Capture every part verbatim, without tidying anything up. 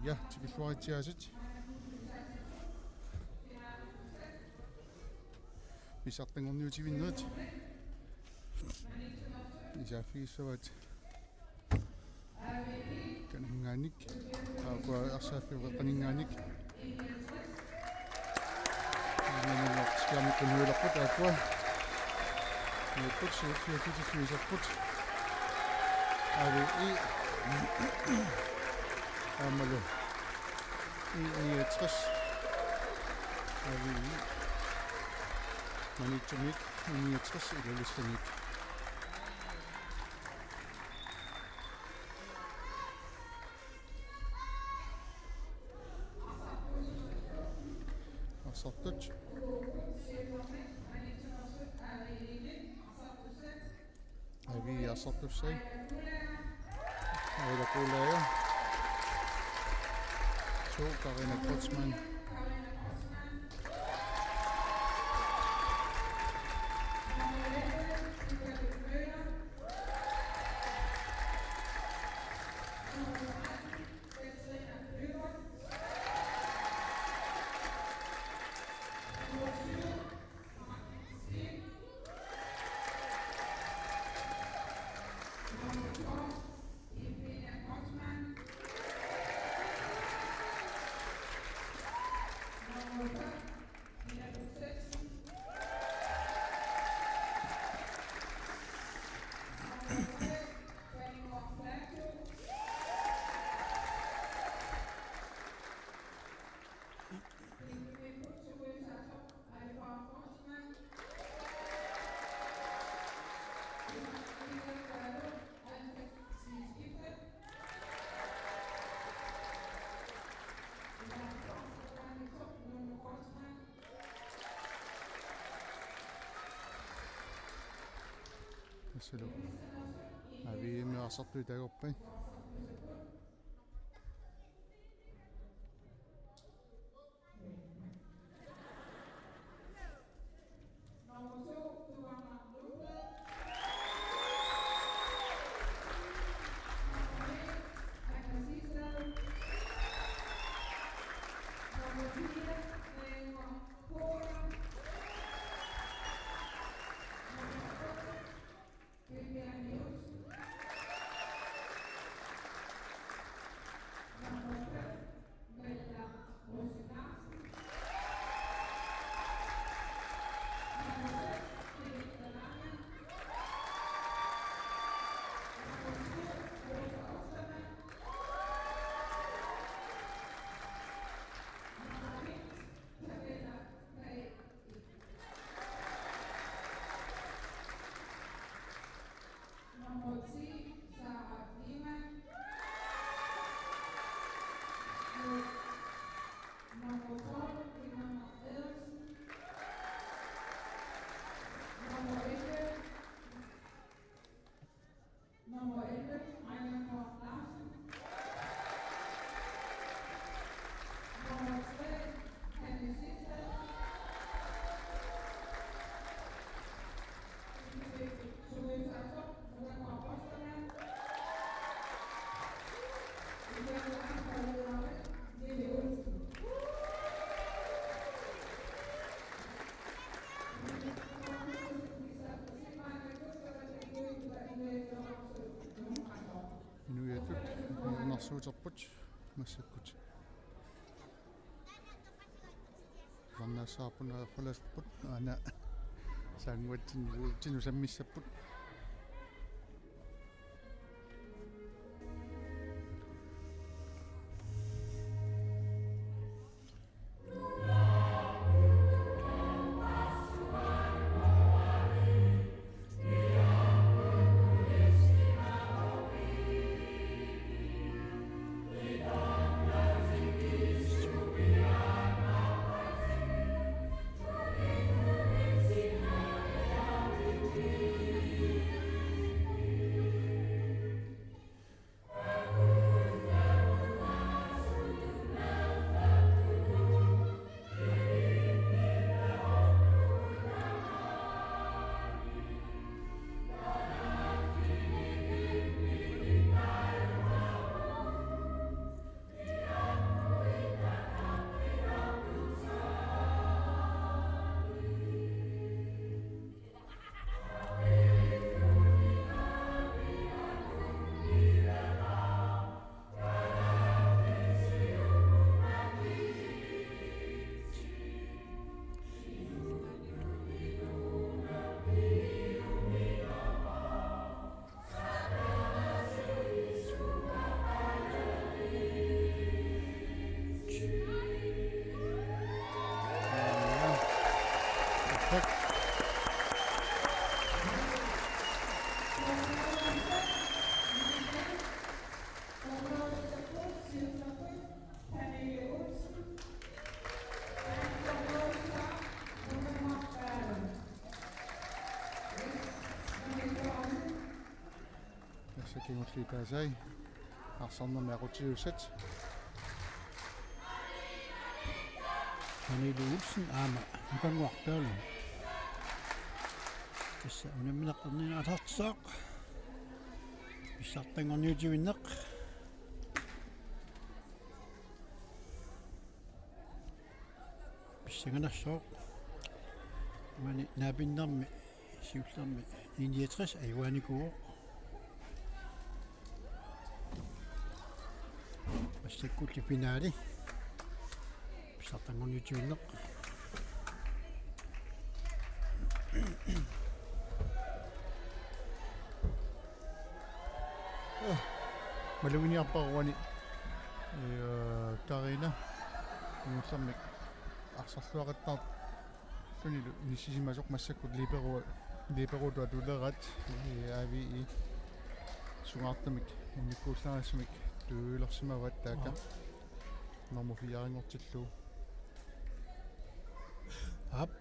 Ja, tikilluaritsiaasut. Pissartanngorniutivinnerit. Isaaffigissavaat. Kananngaanniit. Aappaa arsaaffiup qeqqaninngaanniit. Nunullu skærmit qinnuilerput aappaa. Nuupput siutsiutissuisarput. A V I. Aammalu I niogtres. A V I. Maniitsumiit I niogtres Ilulissaniit. Arsartut. A V I arsartussai. Aila Kuulaaja. To Karina Kreutzmann. Assut. A V I-mi arsartut taagorpai. Nummer ti, Sara Lehmann. Nummer tolv, Lena Frederiksen. Nummer elleve. Nummer elleve, Ejner Larsen. Nummer tre, Hanne Sindal. Tobias Jakob, Nora Ostermann. Lene Olsen. Inuiattut ajornarsuuterput massakkut. Varnaassaarput aaffalasarput aana saanguatsinni uatsinnut sammissapput. Siukaasai arsarnermi aqutsiussat. Pernille Olsen aamma Nukannguaq Berlin. Tassa unammineq ernineq aallartissaaq. Pissartanngorniutivinneq. Pissanganassaaq. Maani naapinnermi siullermi I niogtres ajugaanikuuvoq. Massakkulli finaali. Pissartanngorniutivinneq. Maluginiarpara uani, ee, Karina. Inuullermik arsarluaqattaarlunilu inissisimasoq massakkut libero, liberotu atulerat, ee, A V I sungaartumik immikkuullarissamik tujuulersimavat taakka. Normu fire-nngortillugu. Aap.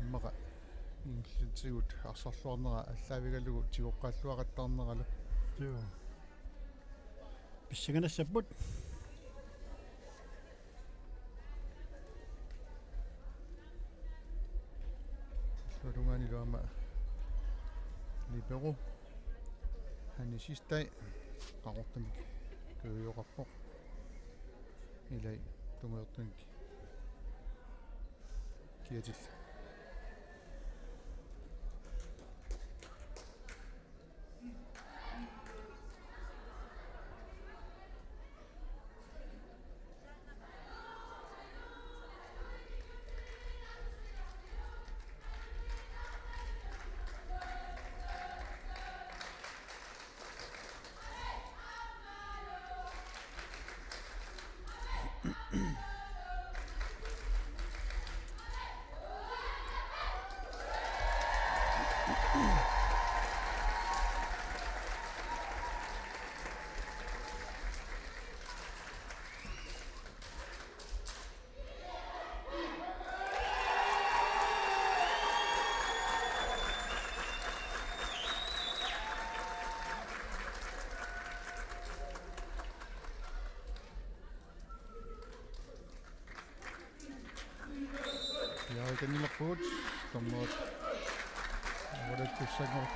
Immaqa ingerlatsigut arsarluarnera aallaavigalugu tigoqqaalluaqattaarneralu. Joo. Pissanganassapput. Illuatungaanilu aamma libero Hanne Sistai qaqortumik kujioqarpoq. Ilai tungujortumik kiatilla. Siaarikanilerpugut, dommerit. Aamma tussanngor-,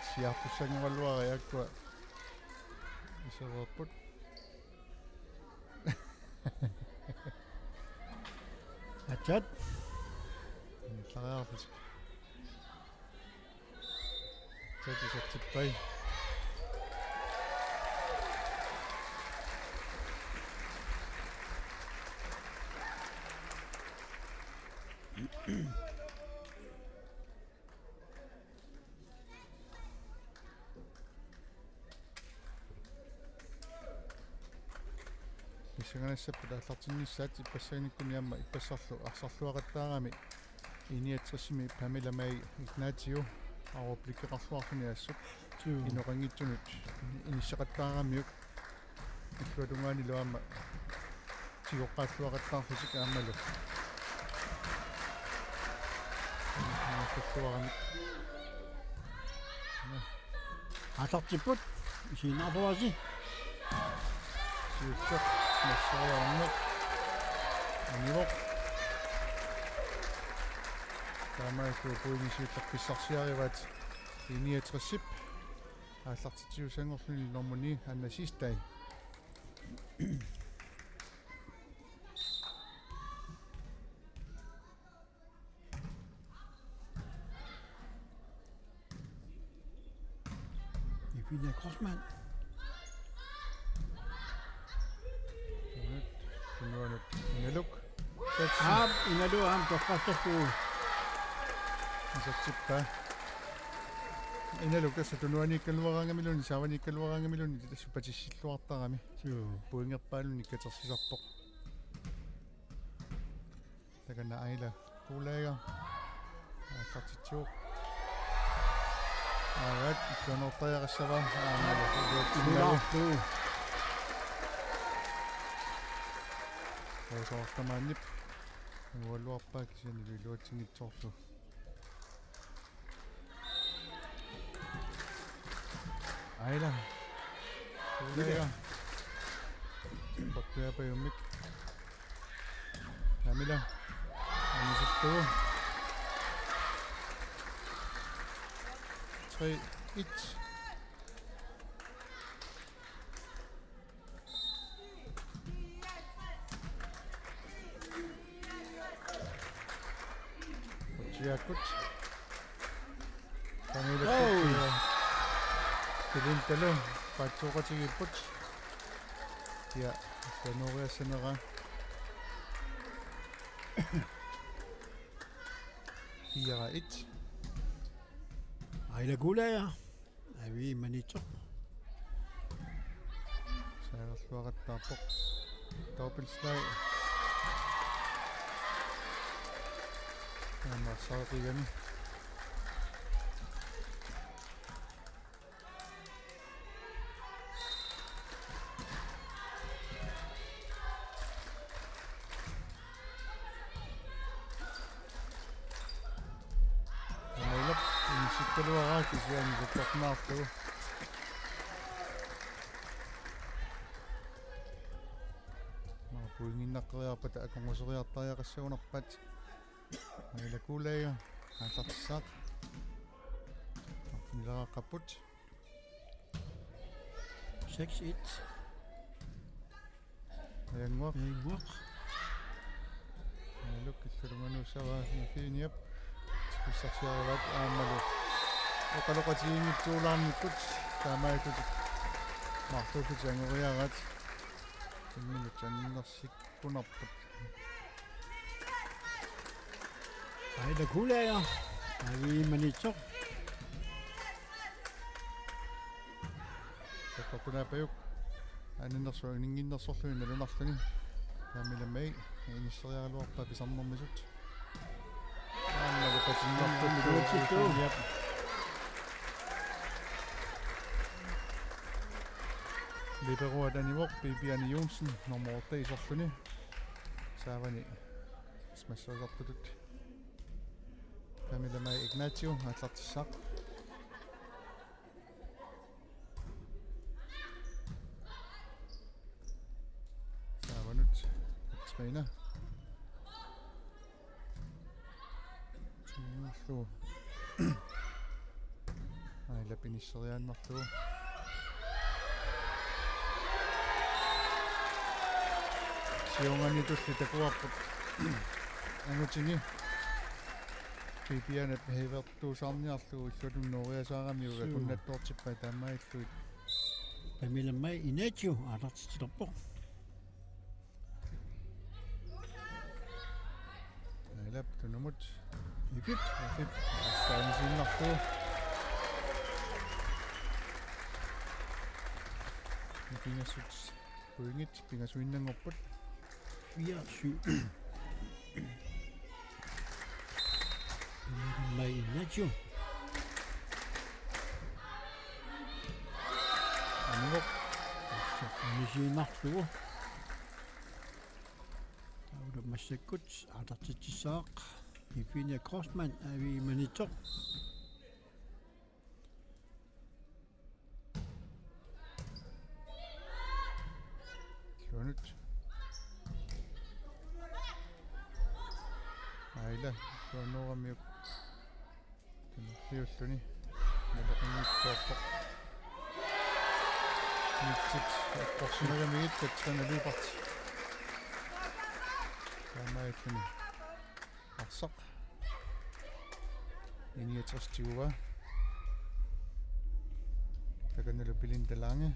siaartussanngoraluarput, aakkua isereerput. Atsat. Inillariarlutik. Atsat isertippai. Pissanganassapput aallartinnissaat, ippassaanikkumi aamma ippassarlu arsarluaqattaarami I niogtresimi Pamela May Ignatio, arup likkeqarluarluni assut. Joo. Inoqanngitsunut inissaqattaaramiuk. Illuatungaanilu aamma tigoqqaalluaqattaarlutik aammalu. Nalluarami. Aallartipput. Isiginnaarluarisi. Siulleq. Nasseriarneq. Anivoq. Taamaalillutik pointit siulleq pissarsiarivaat. I niogtresip aallartitsisussanngorluni nummer ni, Anna Sistai. Evina Grossmann. Tunuanut Inaluk. Aap, Inaluk aamma toqqarsarlugu. Isertippaa. Inaluk tassa tunuaniikkaluaraangamiluni, saavaniikkaluaraangamiluni tassa patissilluartarami. Joo. Pointerpaalunnik katersisarpoq. Takanna Aila Kuulaaga. Aallartitsivoq. Aajat, illuanukartariaqassavaa. Aamma. Silaartu. Osortamaannip. Nualluarpaa kisianni iluatsinngitsoorlu. Aila. Aila. Portuapajummik. Camilla. Anisittu. Tre et. Utsiakkut. Camilla. Oh. Pilintalu. Paatsuuqatigiipput. Ja, Norge sinera. Fire et. Aila Guldager. Avi Maniitsoq. Saanerluaqattaarpoq. Dobbeltslag. Aamma saaqigami. Amalap inissikkaluaraa kisianni sukkornaarlugu. Maa puinginnaqqeriarpata akunguseriartariaqassagunarpat. Aila Guldager aallartissaaq. Arfinileraqqapput. Seks et. Ajanguaq. Ajanguaq. Ailuk illumanuussavaa Nifiniap. Pissarsiaraat aammalu. Oqaloqatigiinngitsuulaarnikkut taamaallutik. Marluullutik angoriaraat. Imminut annersikkunarput. Aila Guldager. Avi Maniitsoq. Sakkortunaappajuk. Aninnersuaq aninnginnersorluni nalunarluni. Camilla May inisseriaraluarpaa pisarnermisut. Aamma lupatinnerput. Aamma lupatinnerput. Liberoat anivoq Bibiane Johnsen, nummer otte isorluni. Saavani smassuisartutut. Camilla May Ignacio aallartissaaq. Saavanut Katrine. Suu. Ailap inisseriaannarlugu. Siornanitulli takuarput. Angutini. Bibianep heivertuusaarniarlugu illuatunnooriasaaramiuga. Suu. Akunnattoortippai taamaalillugit. Camilla May Ignacio aallartitsilerpoq. Ailap tunumut. Ipip. Ipip. Astaanisiinnarlugu. Nikingassut pointit pingasuinnanngorput. Fire syv. Mai Nacho. Aniluk. Anisiinnarlugu. Taava massakkut aallartitsissaaq. Ifinia Crossman, Avi Manitsoq. Illuanut. Aila, illuannuugamiuk. Tunulliulluni. Naleqinngitsoorpoq. Mitsit, eqqorsimagamigit, Katrina Lyberth. Taamaalluni. Arsaq. Niogtres tiguaa. Takannalu Belinda Lange.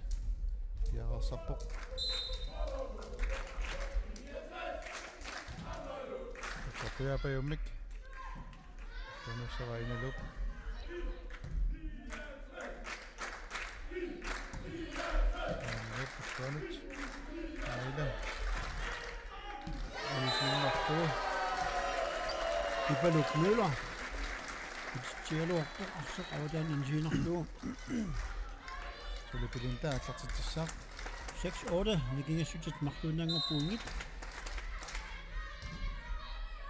Piareersarpoq. Takujapajummik. Tanussava Inalup. Aamma Pushpanit. Aila. Anisiinnarlugu. Ipaluk Møller. Ititsigaluarpoq arsaq avataani anisiinnarlugu. Suli Belinda aallartitsissaaq. Seks otte, nikingassutsit marluinnaanngorpuunngit.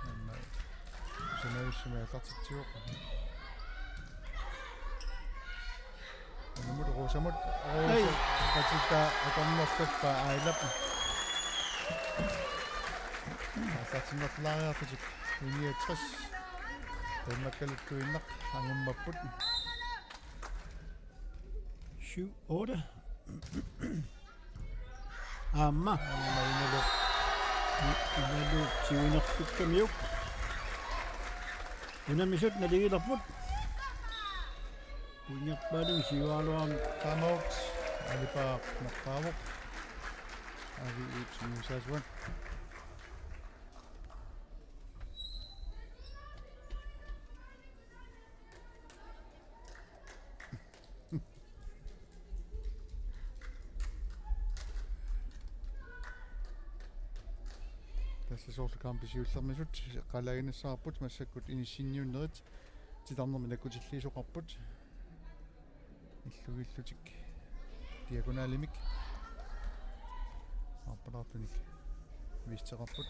Aamma. Sanavissumik aallartitsivoq. Mut Rosamut. Hej. Rosa. Katita akornerluppa Ailap. Aallartinnerlaariarlutik I niogtres. Danmarkaluttuinnaq angummapput. Syv otte. Aamma. Aamma Inaluk. Inaluk siunertukkamiuk. Unammisut naligilerput. Puingerpaalin siualuam. Timeout. Alipaaq naqqaavoq. Avi Ibsen Saasuan. Tassa soorlu kampip siullermisut eqqaalaaginnassavarput massakkut inissinniunnerit titarnermik nakkutilliisoqarput. Illugillutik diagonalimik. Aappalaartunik viisteqarput.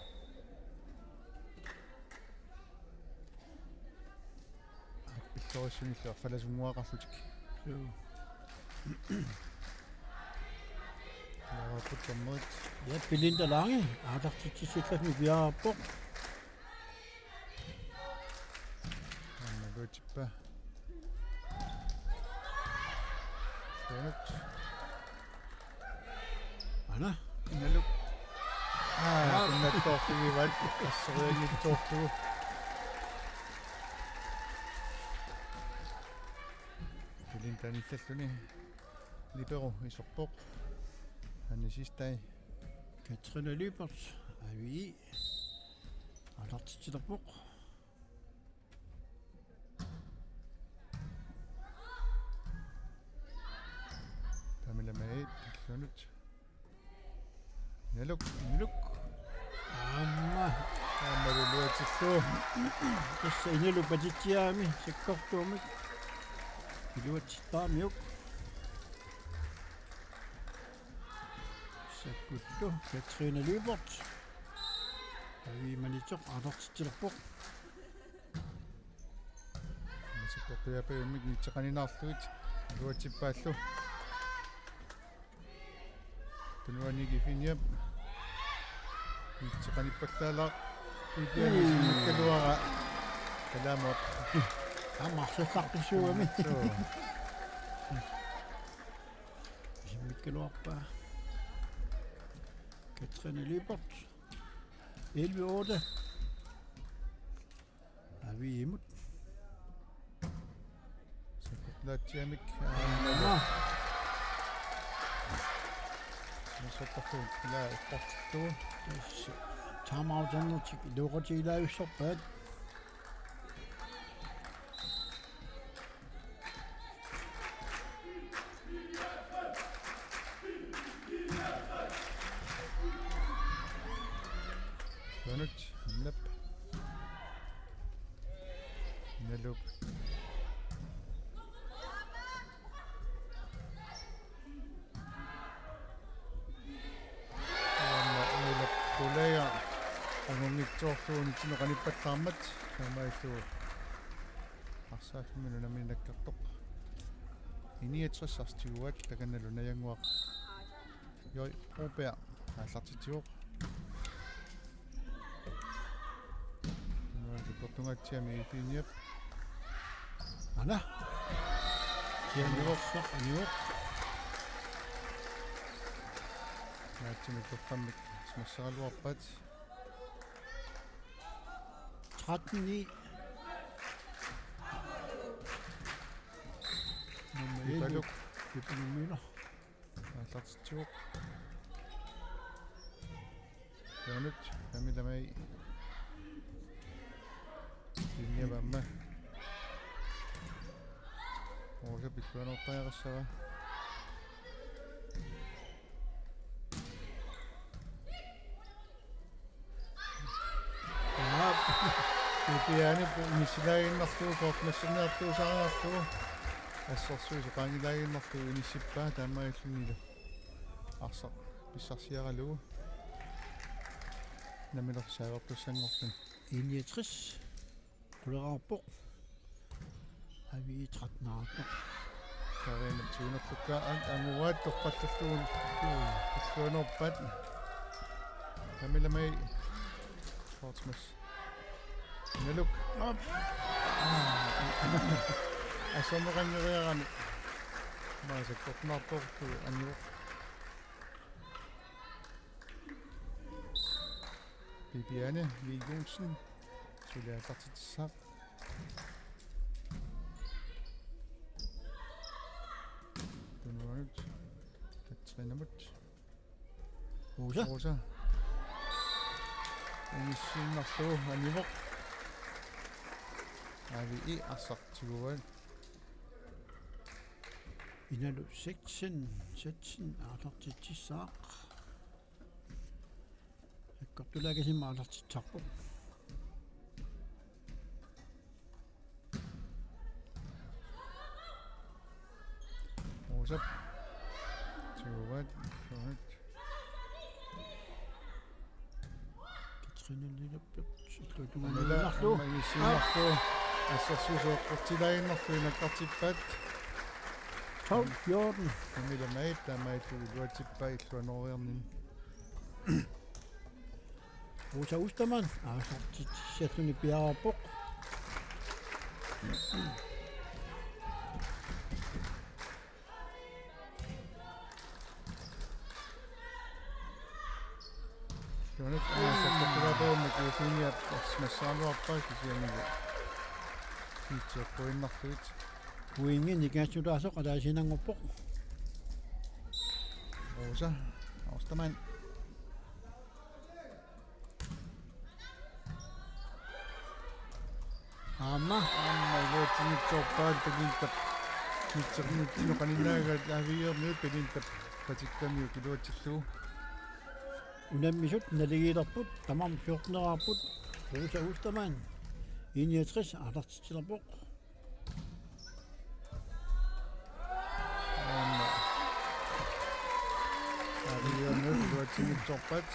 Aappilluarissumillu arfalasunnguaqarlutik. Joo. Laapput dommerit. Ja, Belinda Lange. Aatartitsissillasmi piaarpoq. Anna Luutippa. Suunut. Ana. Inaluk. Aa, aa, kunnattoorfigivat. Asserianngitsoorlugu. Tulin tanillalluni. Libero iserpoq. Hanne Sistai. Katrine Lyberth. Avi. Aatartitsilerpoq. Pamela May, Lund. Inaluk, Inaluk. Aamma. Aamma Luluatillu. Tassa Inaluk patitsiaami, sakkortuumik. Iluatsittaarmiuk. Sakkullu, Katrine Lyberth. Avi Maniitsoq, aatartitsilerpoq. Massakkut piapajummik nitseqaninaarlugit iluatsippaallu. Tunuani Giffiniap nitseqanippallaalaaq. Ipiani simmikkaluara kalaamut. Aamma arsallaqqissuugami. Suu. Simmikkaluarpaa. Katrine Lyberth. Elleve otte. Aviimut. Sakkortulaatsiamik. Aamma. Massakkut ilaa eqqortittugu. Tassa. Timeouternertik iluaqutigilaajussorpaat. Sooq, Amlap. Inaluk. Aamma Ailap qulaja angunngitsoorlugu nitsinneqanippallaarmat taamaalillugu. Arsaaffimmi unammineq nakkartoq. I niogtres arsaat tiguaat takannalu najannguaq. Joi Broberg aallartitsivoq. Nuansi portungaatsiami Ifiiniap. Ana. Kianivoq, anivoq. Naatsumik torrammik smasseraluarpaat. Tretten ni. Nummer elleve. Ipaluk. Ipaluk Møller. Aallartitsivoq. Sooq, Pamela May. Linjap aamma. Rosa pilluanoortariaqassava. Aap. Ipiani inissilaannarlugu, kortnassinniartuusaariarlugu. Assersuisoq qaangilaaginnarlugu inissippaa taamaalillunilu. Arsaq pissarsiaralugu. Nammineq saavertussanngorluni. I niogtres. Quleraarpoq. Avi tretten aarpoq. Karina Tsunertukka an-, anguaat toqqallallugu illuanorpaat. Camilla May. Schwartzmas. Naluk. Op. Asorneqanngeriarami. Maasakkornartorlu anivoq. Bibiane Vigensen. Suli aallartitsissaaq. Tunuanut. Katrinamut. Rosa. Rosa. Inissiinnarlugu anivoq. Avi i arsaq tiguaat. Inalu Setsen, Setsen aallartitsissaaq. Sakkortulaakasima aallartitsisarpoq. Uusap. Siuvaat. Suunat. Katrine Lilleberg. Illuatungaanut. Amila, Illuatungaanut. Amma inissiinnarlugu. Assersuut eqqortilaaginnarlugu inakkartippaat. Tolv fjorten. Amila May, taamaallaat iluatsippaat illuanoriarninni. Rosa Ostermann, aallartitsissalluni piareerpoq. Tuanut, aa, sakkortulaartumik Effinia Ostermannilu. Nitseqquinnarluit. Pointi nikaassutaasoq ataasiinnanngorpoq. Rosa Ostermann. Aamma. Aamma iluatsinngitsoorpaat Belinda. Nitsernitsinnut qaninnaagaat aaviiorniut Belinda. Patikkamiuk iluatsillugu. Unammisut naligiilerput, tamarmik fjorteneraarput, Rosa Ostermann. Enogtres aallartitsilerpoq. Aamma. Aaviiorniut iluatsinngitsoorpaat.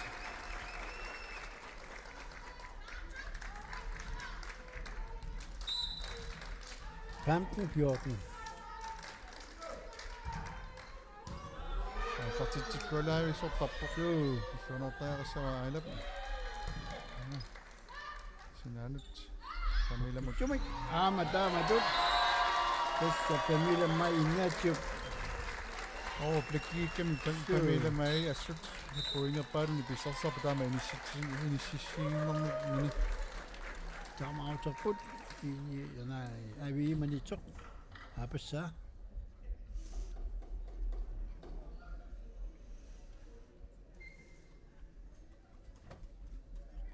Femten fjorten. Aallartitsillualaavissortarpoq. Juu. Illuanortariaqassavaa Ailap. Sinaanut. Camillamut. Sumik. Aamma taamatut. Tassa Camilla May Ignatiuk. Oo, blikkiikkami Cam-, Juu. Camilla May assut. Pointerpaatini pissarsisarpoq taama inissitsi-, inississiinnarmini. Taamaaterput. Ini, nej, Avi Manitsoq. Aapassaa.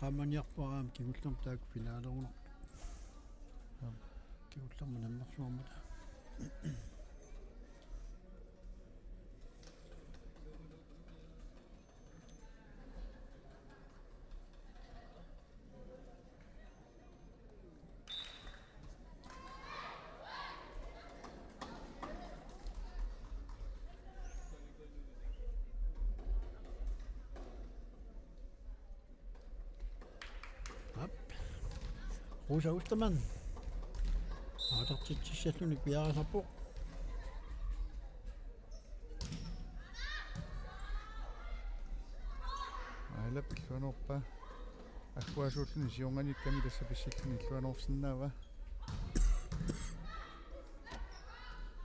Qaamaniarpara aamma kingullermik taakku finalerunartut. Aap. Kingullermik nammersuarmata. Aap. Rosa Ostermann. Aallartitsissalluni piareersarpoq. Ailap illuanorpaa. Agguaasuulluni siornganikkami tassa pissilluni illuanorsinnaavaa.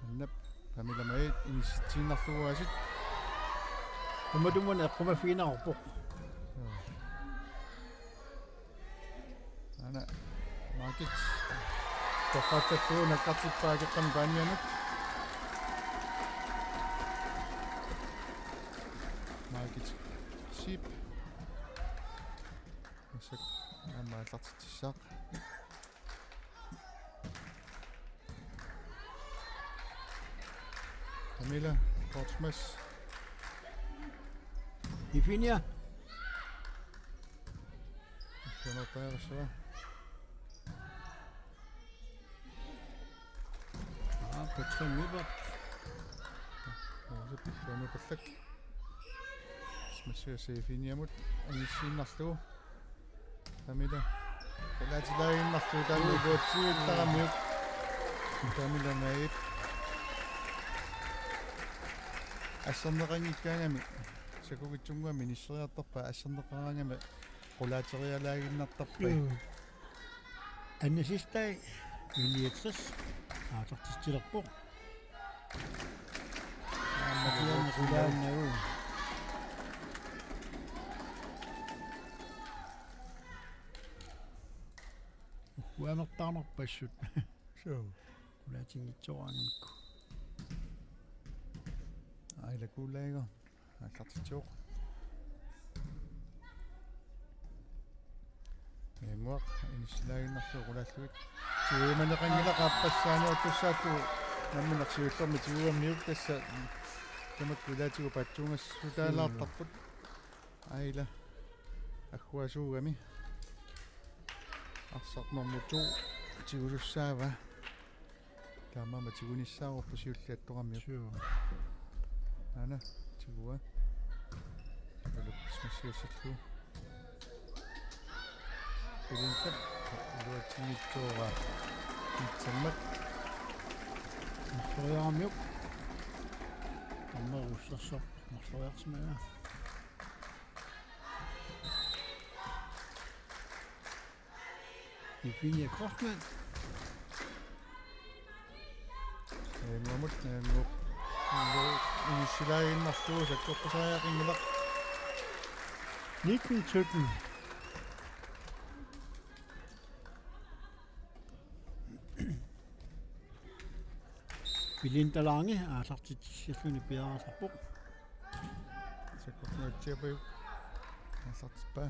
Annap, Camilla May inissitsiinnarlugu aasiit. Tamatumuuna eqqumaffigineqarpoq. Joo. Aana Margit. Toqqattallugu nakkartippaa akeqqami paanianut. Margit Sip. Massakkut aamma aallartitsissaaq. Camilla Kortsmas. Ifinia. Illuanorpaarissaa. Aa, Petri Nyberg. Aa, se illuanorpallak. Smassiga Sefiniamut anissiinnarlugu. Camilla. Kalaatilaaginnarlugu taanna iluatsivittaaramiuk. Camilla Mayip. Asserneqanngikkaangami sakukitsunnguamik inisseriartarpai, asserneqaraangami qulaaterialaaginnartarpai. Juu. Anna Sistai I niogtres aallartitsilerpoq. Aamma Sianna qulaannagu. Uanertaarnerpassut. Suu. Qulaatinngitsooraammikku. Aila Kuulaigo aallartitsivoq. Ianguaq inissilaaginnarlugu qulaallugit. Tiguimaneqanngilaq aappassaaniortussaallugu nammineq siullermik tiguammiuk, tassa tamakku ilaatigut paatsuungassutaalaartarput. Aila agguasuugami. Arsaq nummer to tigusussaavaa. Taamaammat tigunissaaruppoq siulliit attorammiut. Suu. Aana tigua. Ivalup smassigassallugu. Pilinta iluatsinngitsooraa. Itsammat. Marloriaramiuk. Tamma ussarsoq marloriarsimagaa. Eugenia Kaufmann. Ianguamut, ianguamut. Inissilaaginnarlugu sakkortusariaqanngilaq. Nitten sytten. Belinda Lange aallartitsilluni piareersarpoq. Sakkortunnguatsiapajuk aallartippaa.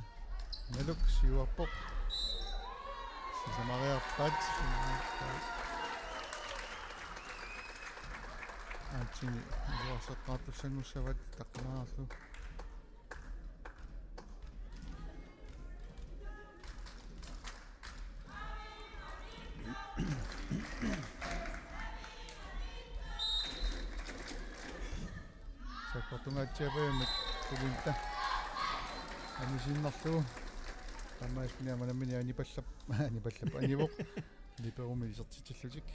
Naluk siuarpoq. Sisamariarpaat. Aatsini iluarseqqaartussanngussavat taqqalaarlu. Sakkortunnguatsiapajammik Belinda anisiinnarlugu. Taamaasilluni aamma nammineq anipallap-, anipallap-, anivoq. Liberomik isertitsillutik.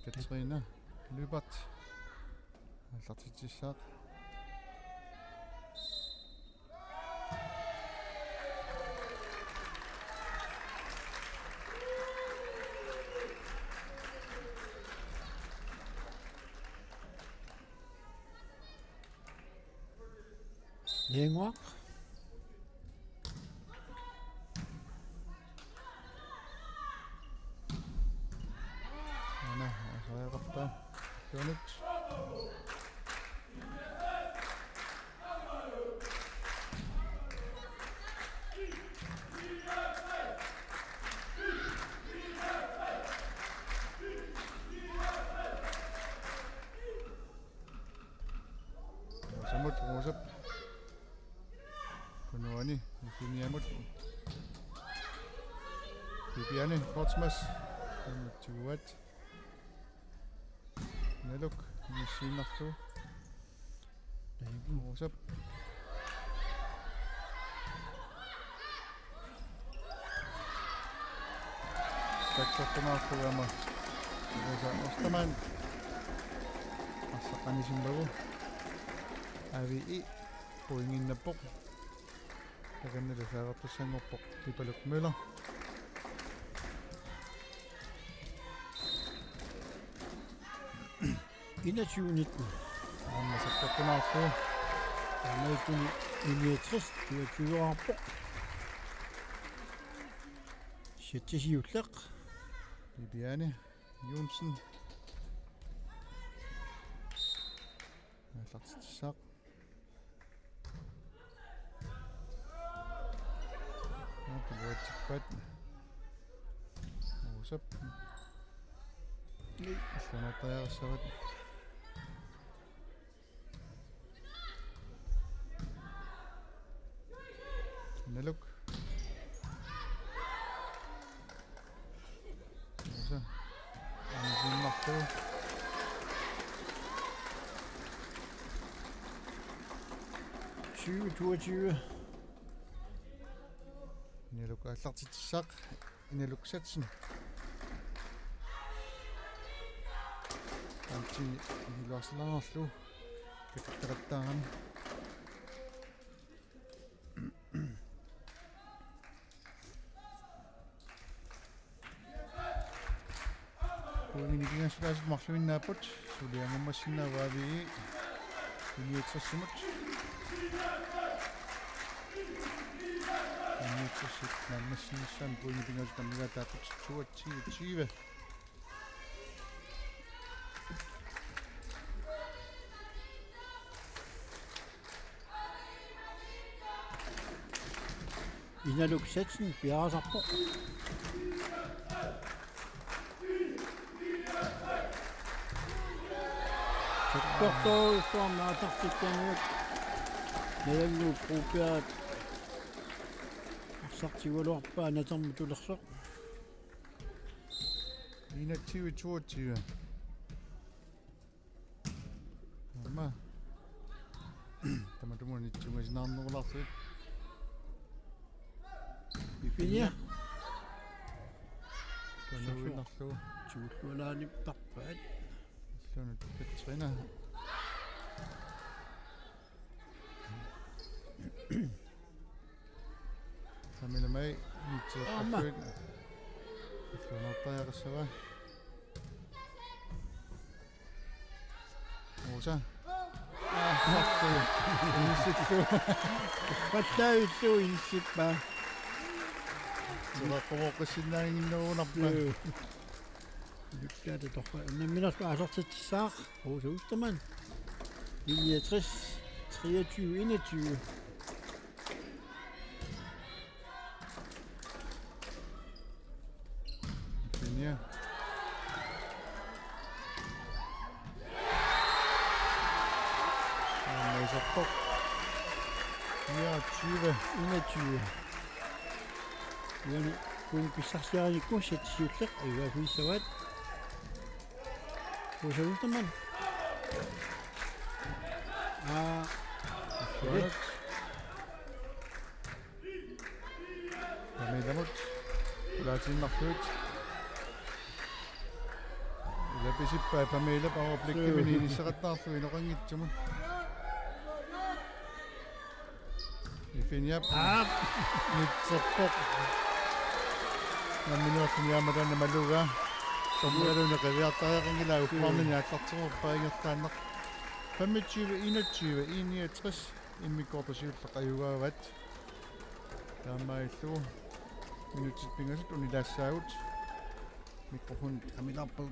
Katrine Lyberth aallartitsissaaq. Ianguaq. Aana, asariaqarpaa. Tunut. Samut Rosap. Kunuani, Eugeniamut. Bibiane Kortsmas. Samut tiguat. Naluk, inissiinnarlugu. Rosap. Sakkortunaarlugu aamma. Rosa Ostermann. Arsaq anisimmagu. A V E. Pointinnappoq. Takannalu saavartussanngorpoq Pipaluk Møller. Enogtyve nitten. Aamma sakkortunaarlugu. Taamaalilluni I niogtres toogtyveqarpoq. Sætti siulleq. Bibiane Johnsen. Aallartitsissaaq. Aap, iluatsippaat. Rosap. Allanartariaqassavat. Naluk. Så. Anisiinnarlugu. Tyve toogtyve. Naluk aallartitsissaaq. Inaluk Satsen. Anti iluarsilaarlu katattaqattaarami. Pointinik pingasut marluinnaapput, suliammammassinnaavaa I niogtresimut. I niogtresit naammassinissaanut pointinik pingasut nammigaataapput toogtyve tyve. Inaluk Sachsen piareersarpoq. Sakkortoorujussuarmik aallartikkamiuk. Nalannguup Broberg arsaq tigugaluarpaa natermut tulersoq. Enogtyve toogtyve. Aamma. Tamatumunnga nitsungasinnaarnerulaarlutik. Ifinia. Tunuinnarlugu. Tuullualaanipparpaat. Illunut Katrina. Samilami nitsuuppassuit. Aamma. Illuanuuttariaqassava. Rosa. Aa, marluk. Inissittu. Pattaavittu inissippaa. Suleqqumoqqissinnaanginnerunarpa. Joo. Lyktaata torra. Nammineq aallartitsissaaq. Rosa Ostermann. Linje tres, treogtyve enogtyve. Linje. Aamma iserpoq. Fireogtyve enogtyve. Uani kun pissarsiarinikku Sachsi siulleq ajugaaffigissavat. Rosa Ostermann. Aa. Pamilamut. Ulaatiinnarlugu. Ila pisippai Pamila power play-imini inissaqattaarlugu inoqanngitsumut. Ifiniap. Aap. Nitserpoq. Nammineerluni aamma taanna malugaa. Dommeriluni qiviartariaqanngilaa, ukkuarnini aallartilerpaa ingerlaannaq. Femogtyve enogtyve, I niogtres, immikkoortut siulleq ajugaavat. Taamaalillugu minutsit pingasut unilaassaagut. Mikrofon Kamilarput.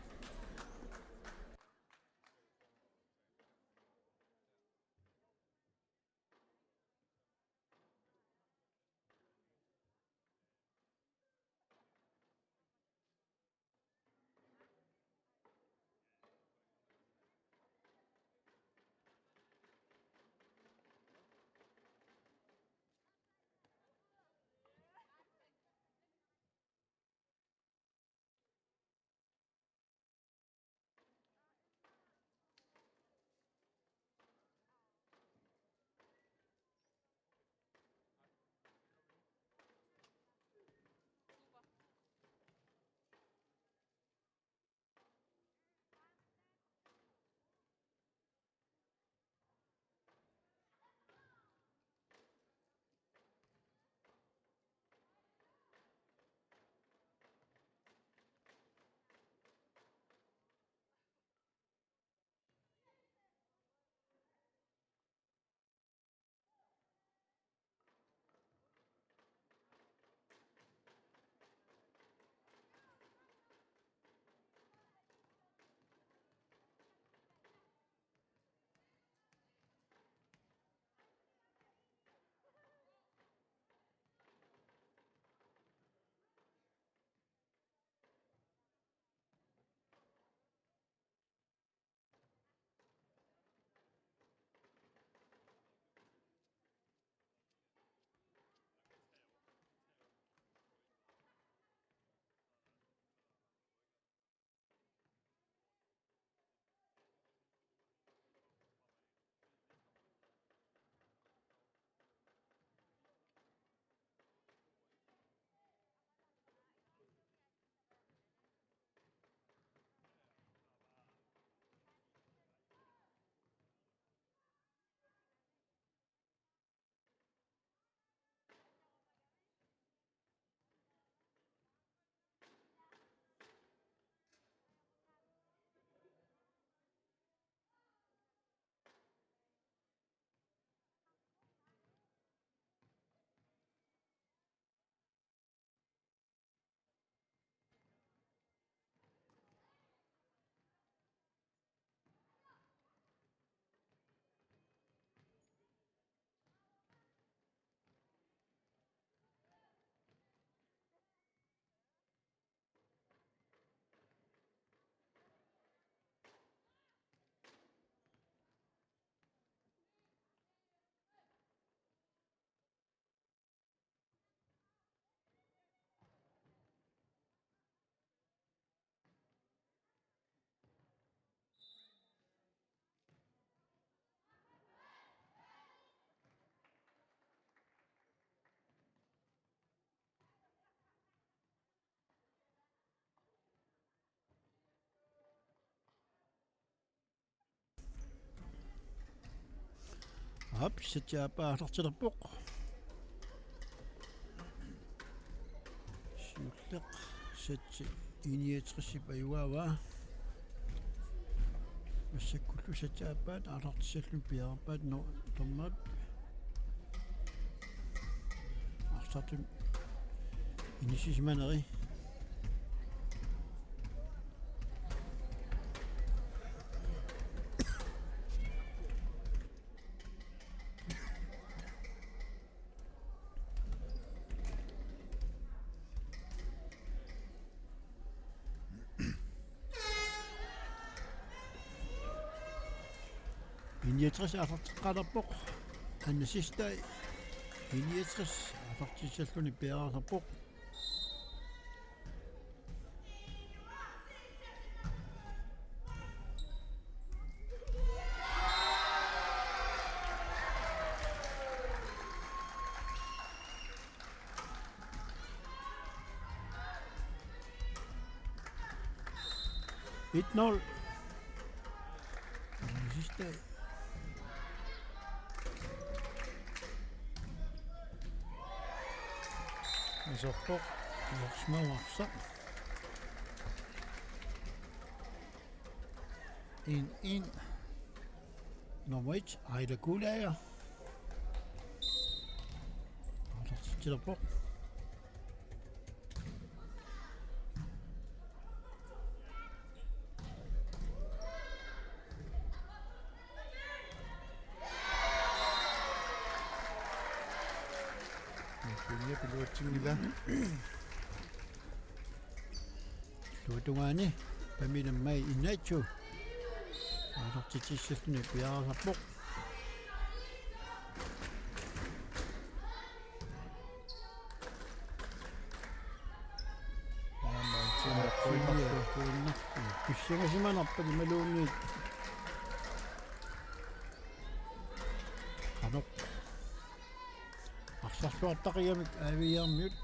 Aap, sætsi aappaa aallartilerpoq. Siulleq sætsi I niogtresip ajugaavaa. Massakkullu sætsi aappaat aallartissalluni piareerpaat no dommerit. Arsartut inissisimaneri. I niogtres aallarteqqaalerpoq. Anna Sistai I niogtres aallartissalluni piareerpoq. Et nul. Sidste. Isorpoq. Isorsmauarsa. En en. Nummer et, Aida Kuulager. Aallartitsilerpoq. Iluatsinngilaq. Illuatungaani Pamela May Inatsisartut aallartitsissalluni piareersarpoq. Aamma Tina Kuinnarlu. Pissangasimanarpoq imaluunniit. Qanoq. Arsarluartaqigamik A V R-miut.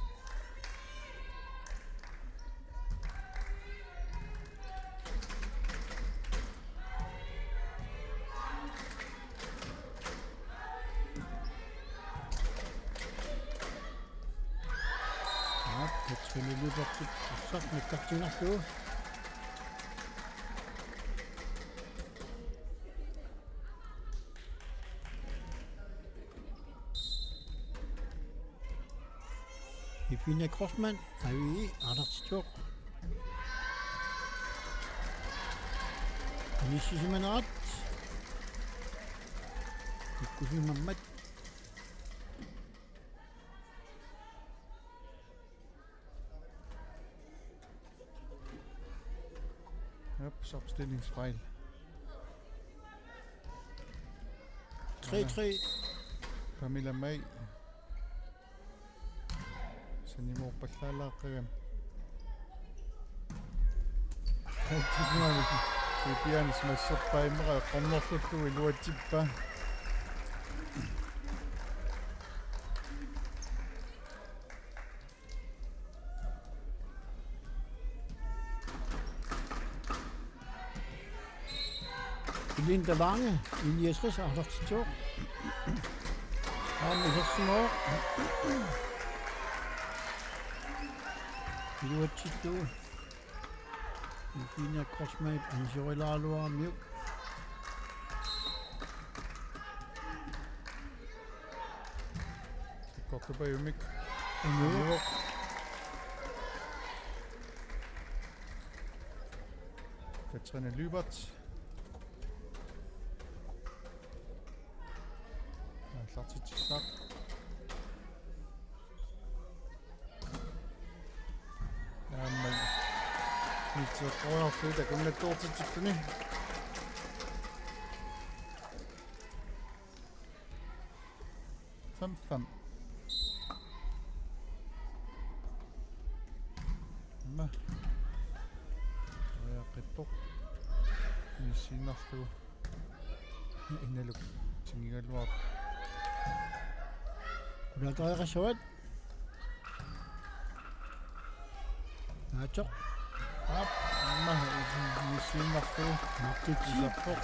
Aap, Katrine Lyberthip arsaq nakkartinnarlugu. Ifinia Grossmann, A V I, aallartittoq. Inissisimanerat. Ikkusimammat. Ups, opstillingsfejl. Tre tre. Pamela May. Sanimoorpallaalaaqqagami. Halvtreds mål. Pipianis masserpaimera eqqornerlullugu iluatsippaa. Linda Lange, I niogtres, aallartittoq. Aamma isersimavoq. Iluatsittuuvoq. Ifinia Korsmai ansiorilaaluarmiuk. Sakkortupajumik. Anu. Katrine Lyberth. Aallartitsissaaq. Aamma. Mitseqqoriarlugu takunnattoortitsilluni. Fem fem. Aamma. Uriaqqippoq. Inissiinnarlugu. Inaluk tingigaluarpoq. Qulaatariaqassavat. Naatsoq. Aap, aamma inissiinnarlugu. Martitsi. Iserpoq.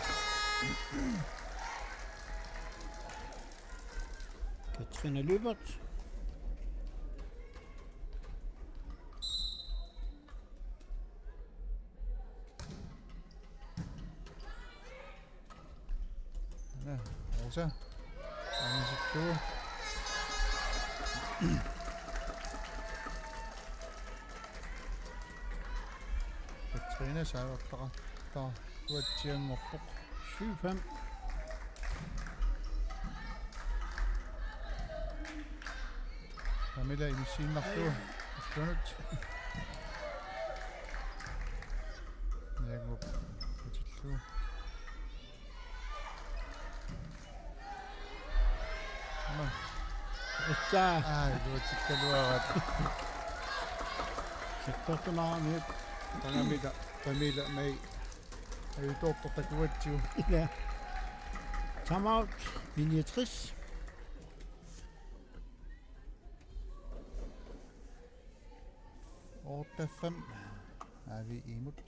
Trine Lyberth. Ja, Rosa. Anisittoo. Katrine saavartaqartoq Guatsianngorpoq. Syv fem. Camilla inissiinnarlugu. Astunut. Niangup utillugu. Issa. Ai, luutikkaluarat. Sittortunaarmiut. Tagamita, Camilla, mai. Ajutoortoq takuatsigu. Ila. Timeout, minutsit. Otte fem. Avi imut.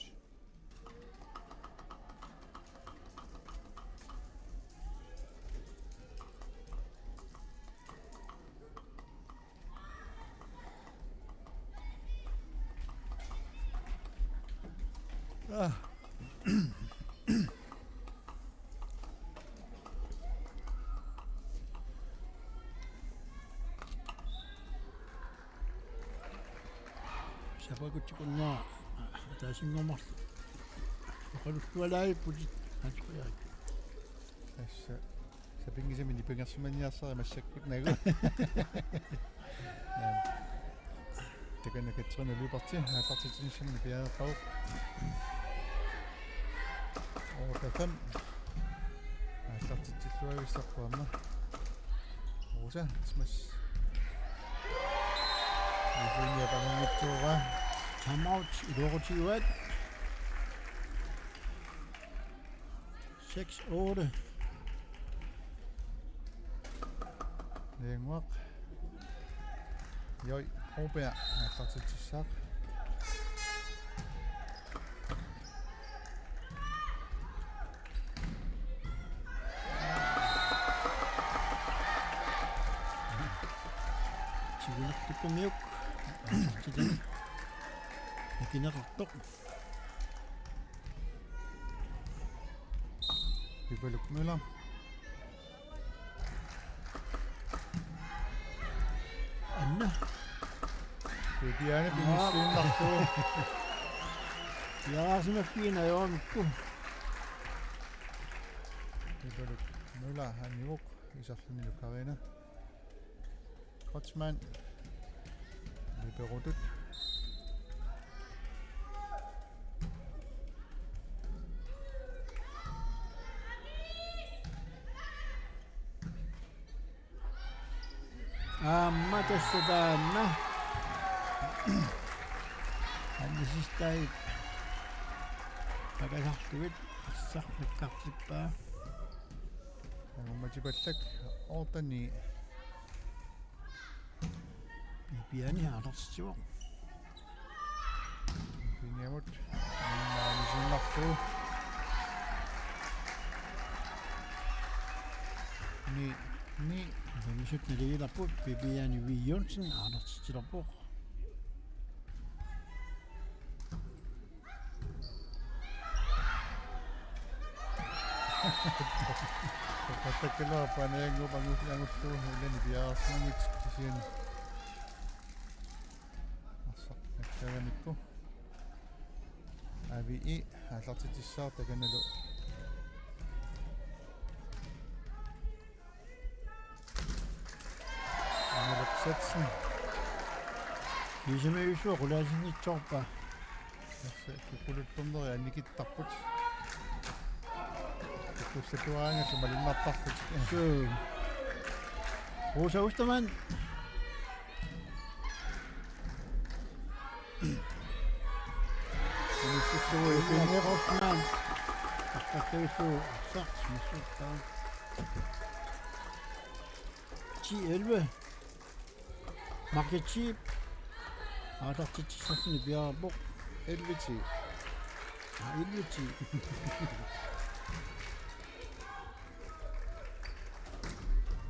Ah. Sapakutsikunna ataasinngormarlu. Oqaluttualaarputit aatsujaat. Tassa sapinngisamik nipangersimaniarsariaqarpoq massakkut naagu. Takanna Katrine Lyberth aallartitsinissamut nipiareerpaa. Otte fem. Aallartitsilluavissaarpoq aamma. Rosa Smash. Ifunia pamanngitsuuraa. Timeout iluaqutigaat. Seks otte. Nianguaq. Joi, Broberg aallartitsissaaq. Tigunerlukkumiuk. Aallartitani. Akineqartoq. Pipaluk Møller. Anna. Viviane pinissiinnarlugu. Piareersimaffigineq ajormikku. Pipaluk Møller, Hanniuk, iserlunilu Karina. Kreutzmann. Liberotut. Aamma tassa taanna. Annisistai pakasarlugit arsaq nakkartippaa. Angummatipallak otte ni. Viviani aallartitsivoq. Vivianimut. Maanisiinnarlugu. Ni, ni. Misut naligiilerput Viviani V. Johnsen aallartitsilerpoq. Toqattakkaluarpaa Nianguup angut-, angullugu ullani piareersimanngitsoq kisianni. Arsaq nakkagamikku. Avi aallartitsissaaq takannalu. Aamaluk Sachsen. Isumaqarpunga qulaasinngitsoorpaa. Tassa kukkuluttorneri annikittarput. Kukkussatuaangat malunnartarput. Suu. Rosa Ostermann. Inissillugu Effiong Rosman. Takkattuillu arsaq missuttaa. Ti elleve. Margit Cheep. Aallartitsissarsuni piareerpoq. Elleve ti. Aa, elleve ti.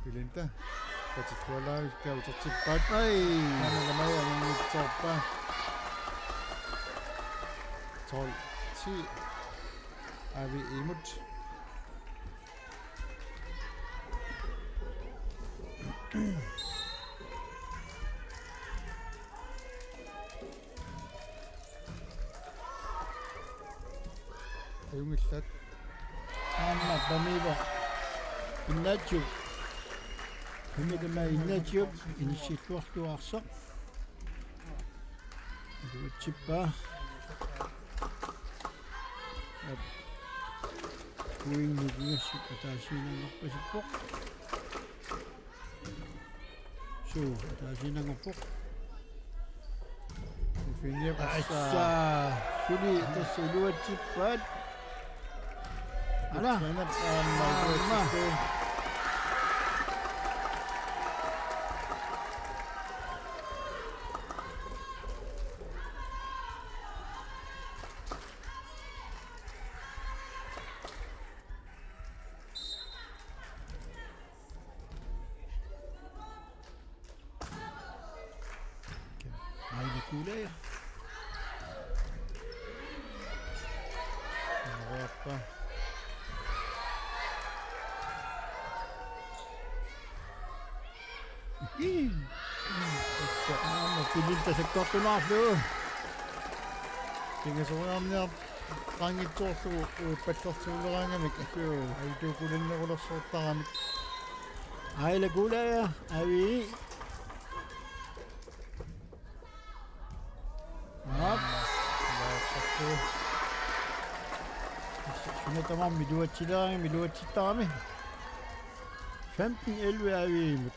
Belinda. Patikkualaavik utertippaat. Ai. Taanna Maja aningitsoorpaa. Tolv ti. Avi imut. Ajunngillat. Aamma Pamela Innatsiu. Pamela Innatsiu inissilluartuaarsoq. Iluatsippaa. Aap. Uinnukingassut ataasiinnanngorpasippoq. Suu, ataasiinnanngorpoq. Finiap. Assa. Suli tassa iluatsippaat. Ala. Aamma. Aamma. Aila Kuulaaja. Nuappa. Ii. Aamma Pilinta sakkortunaarlugu. Pingasoriarniartoq qaangiitsoorlugu uippallersuuleraangamik, asuu, aituukulinnerulersoortaramik. Aila Kuulaaja, Avi. Aap. Suna tamarmi iluatsileraangamik iluatsittarami. Femten elleve Aviimut.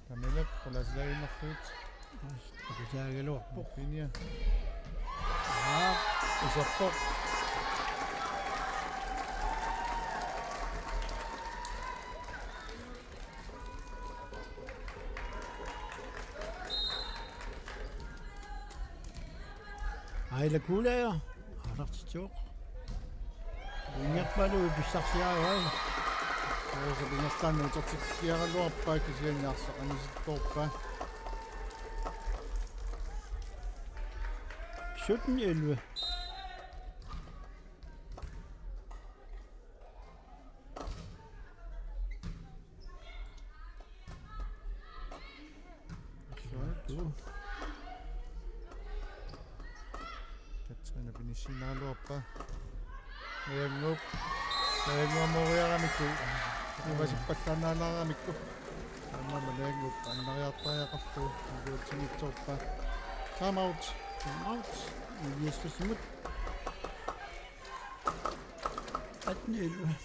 Kamilap qulasilaaginnarlugu. Takusaagaluarpoq. Finia. Aa, iserpoq. Aila Kuulaaja, aallartitsivoq. Ingerpalu pissarsiaavai. Soorlu ingerlaannaq utertikkiaraluarpaa kisianni arsaq anisittoorpaa. Sytten elleve. Suu. Katrina pinissinnaraluarpaa. Najannguup. Najannguamoriaramikku. Ivasippallaannaaramikku. Aamma Najannguup annariartariaqarlugu. Iluatsinngitsoorpaa. Time out. Time out. Elias Christensen. Atten elleve.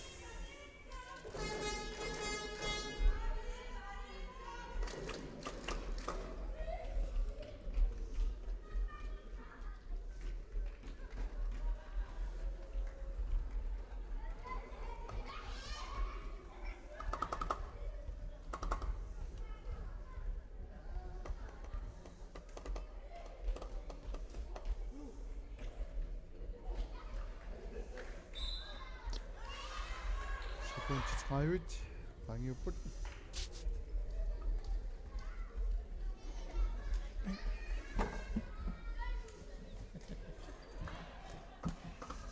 Sekundit tredive. Qaangiupput.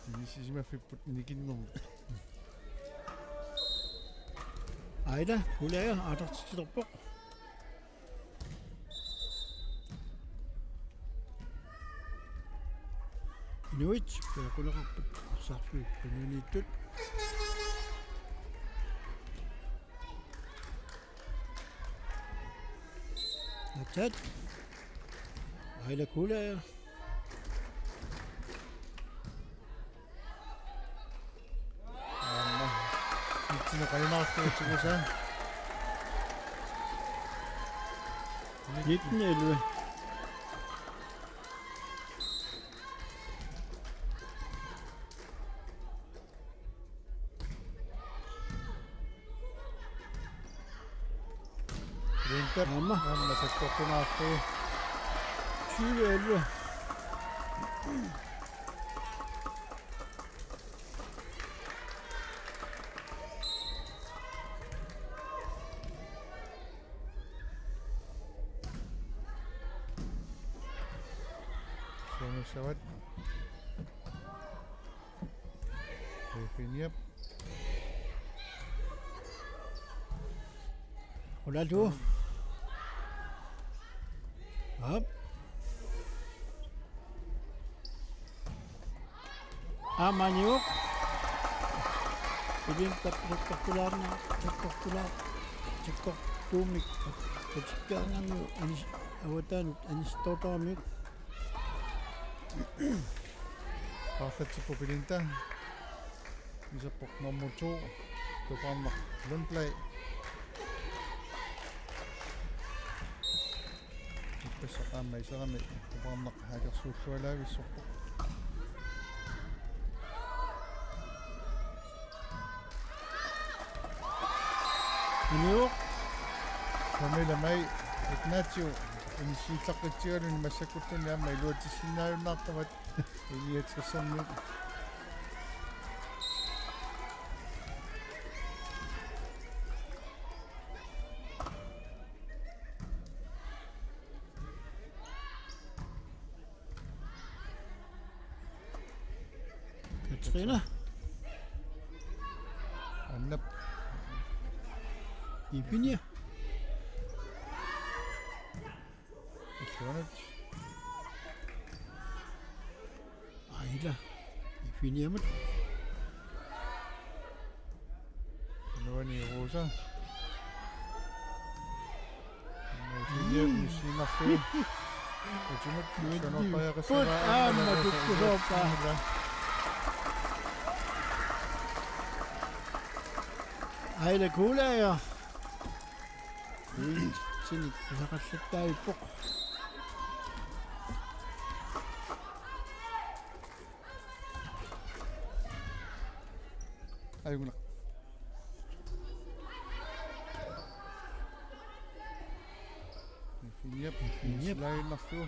Inissisimaffipput nikinnermut. Aila Kuulaaja aallartittorpoq. Inuit peqquneqarput sarfik tununiittut. Atat. Aila Kuulaaja. Aamma. Nittineq qajumaartugut tigusaa. Nitten elleve. Lindberg. Aamma. Aamma sakkortunaarlugu. Tyve elleve. Soorunami savat. Finiap. Qulalu. Aap. Aamma Aniup. Pilinta tikkortulaarna, tikkortula-, tikkortuumik, tikkaangami anis-, avataanut anisittoortaramik. Paarlatsipput Pilinta. Iserpoq nummer to, Tupaarnaq Lundblad. Ippassaq aamma iserami Tupaarnaq akersuullualaavissorpoq. Aniup. Pamela Maj Ignatiu inissiillaqqitsigaluni massakkulluunniit aamma iluatsissinnaajunnaartavat. Iliatsissermi. Katrina. Annap. Ifinia. Illuanut. Aila. Ifiniamut. Nuani Rosa. Nuani Rosa. Utimut. Put aamma tukkusoorpaa. Aila Kuulaja. Uintsinik pisaqallattaavippoq. Ajunngilaq. Finiap, Finiap. Slainnarlugu.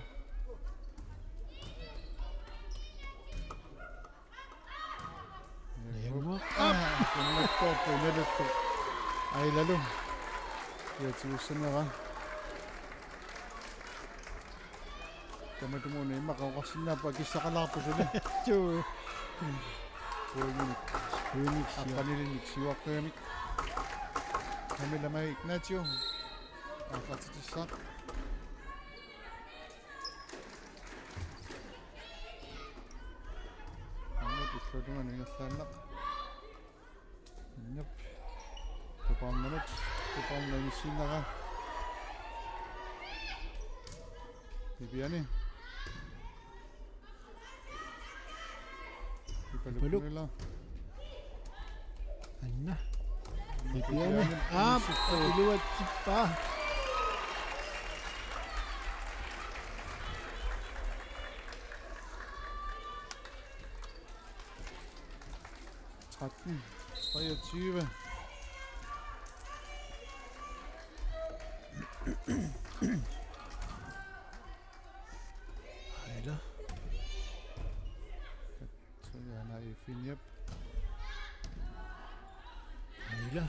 Ajunngilaq. Aa, kunnakkoorpoq inaluttu. Ailalu. Iatigussannera. Tamatumuuna immaqa oqarsinnaapput akissaqalaarpoq suli. Suu. Pointinik. Pointinik, ja. Appanilinnik siuaqqigamik. Pamela Maj Ignatiu. Aallartitissaaq. Aamma tulluutunga ingerlaannaq. Jep. Tupaarnamut. Tupaarnaq inissiinnera. Viviani. Ipaluk. Ipaluk. Anna. Viviani. Viviani. Aap, iluatsippaa. Tretten treogtyve. Aila. Så er han her i Finiap. Aila.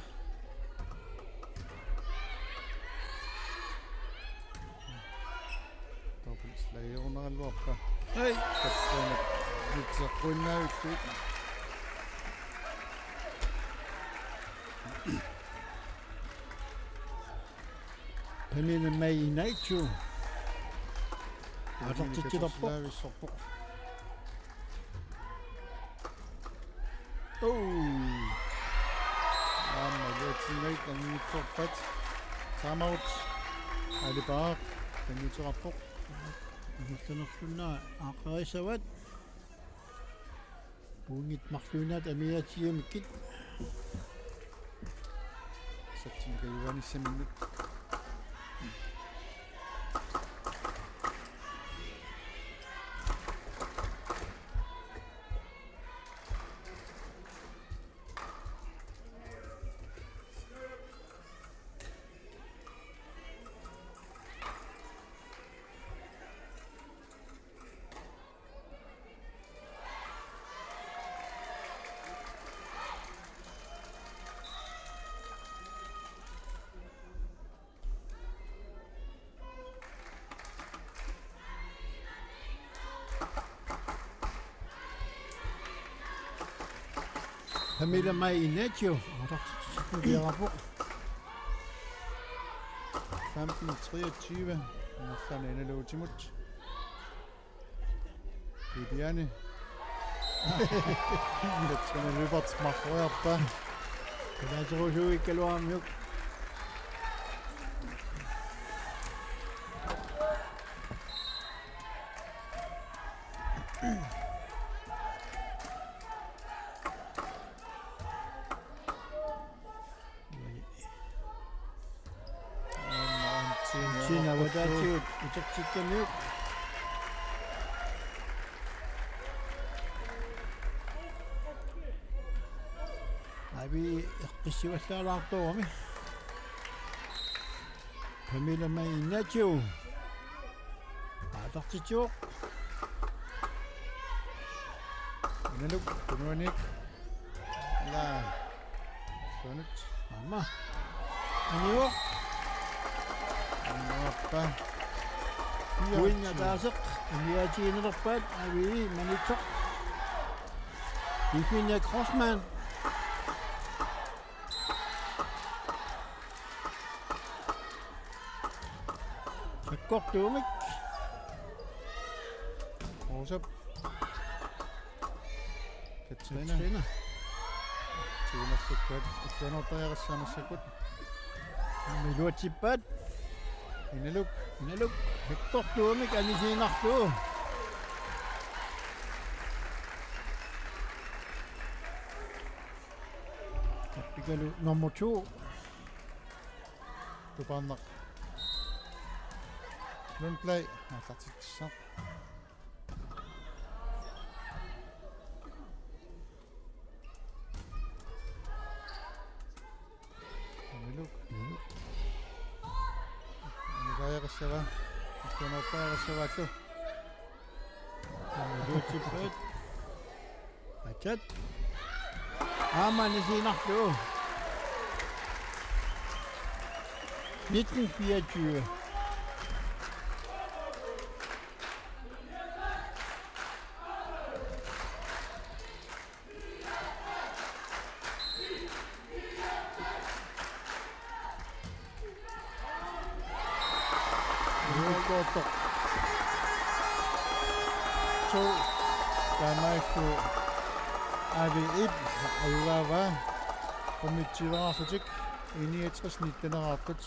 Dobbeltslagerunaraluarpa. Hej. Tassana vitseqquinnaavittuit. Pamela Maj Ignatiu. Aallartitsilerpoq. Sorpoq. Oh. Aamma iluatsinngillat anngitsorpat. Timeout. Alipaaq. Anngitsorpoq. Anngitsornerlunna aaqqissavat. Puunngit marluinnaat amigaatigigamikku. Satsin kajuanissaminnut. Pamela Mai Ignacio. Aallartitsinni piarappoq. Femten treogtyve. Amerlana Inaluutimut. Viviane. Letsona løbert marrojarpa. Kalaaserusuuikkaluarmiuk. Aamma Antin Antin avataatigut utertikkamiuk. Avi eqqissivallaalaartorami. Pamela Mai Ignacio. Aallartitsivoq. Inaluk, tunuaniik. Ila. Sunut. Aamma. Anivoq. Anivoq. Uinga taaseq. Aniatiinerpaat. Avi Manitsoq. Virginia Crossman. Sakkortuumik. Rosap. Katrina. Katrina. Tiinerlukkat. Illuanoortariaqassaaq massakkut. Iluatsippaat. Inaluk. Inaluk. Sakkortuumik anisiinnarlugu. Tappikalu nummer to. Tupaannaq. Lundblad. Aallartitsissaq. Inaluk. Inaluk. Anusariaqassava. Illuanoortariaqassavaallu. Iluatsippaat. Atat. Aamma anisiinnarlugu. Nitten fireogtyve. Immikkoortoq. To. Taamaalillutik Avi Ib ajugaavaa. Qummut tyveqarlutik. Enogtres nitteneqartut.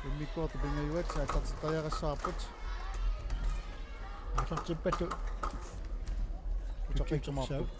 Immikkoortut pingajuat aallartittariaqassavarput. Aallartippallu. Uterfiumaarput.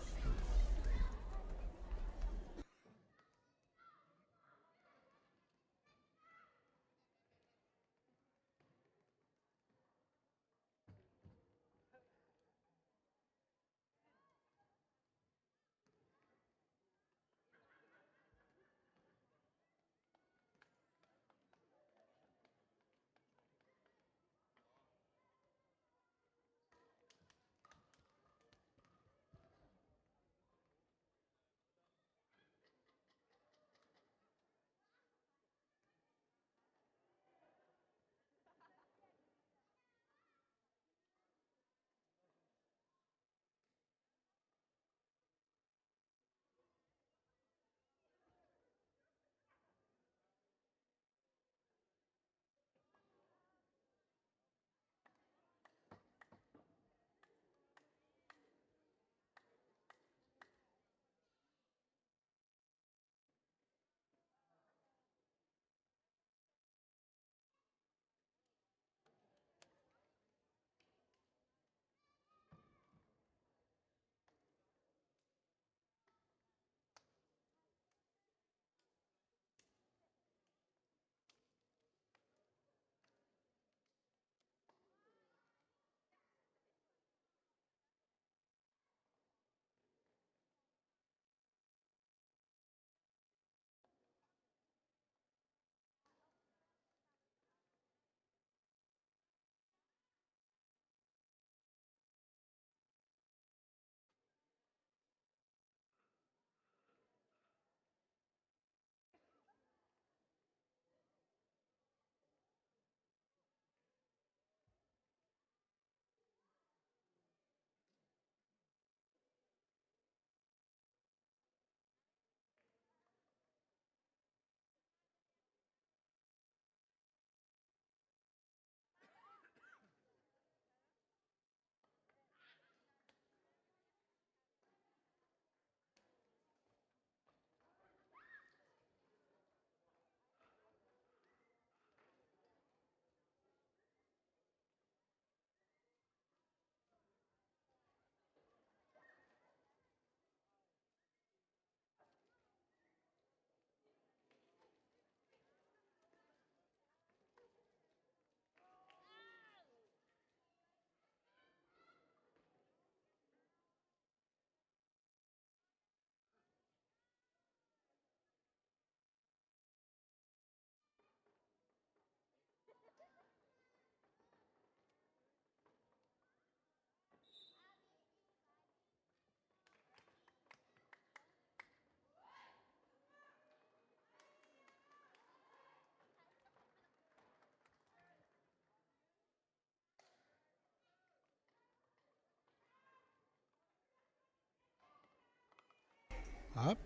Aap.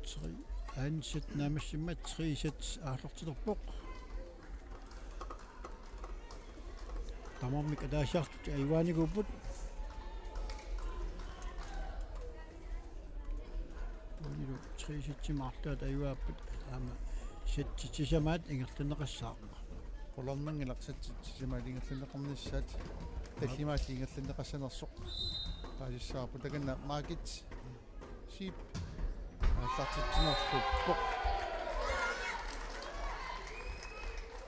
Tre. Anden sæt nærmest med tre sæt aallartilerpoq. Tamarmik ataasiartut ajugaanikuupput. Uanilu tre sæt marluk ajugaappat aamma sæt sisamaat ingerlanneqassaaq. Qularnanngilaq sæt sisamaat ingerlanneqarnissaat. Tallimaat ingerlanneqassanersoq. Paasissavarput takanna Margit Siip. Aallartitsinerluppoq.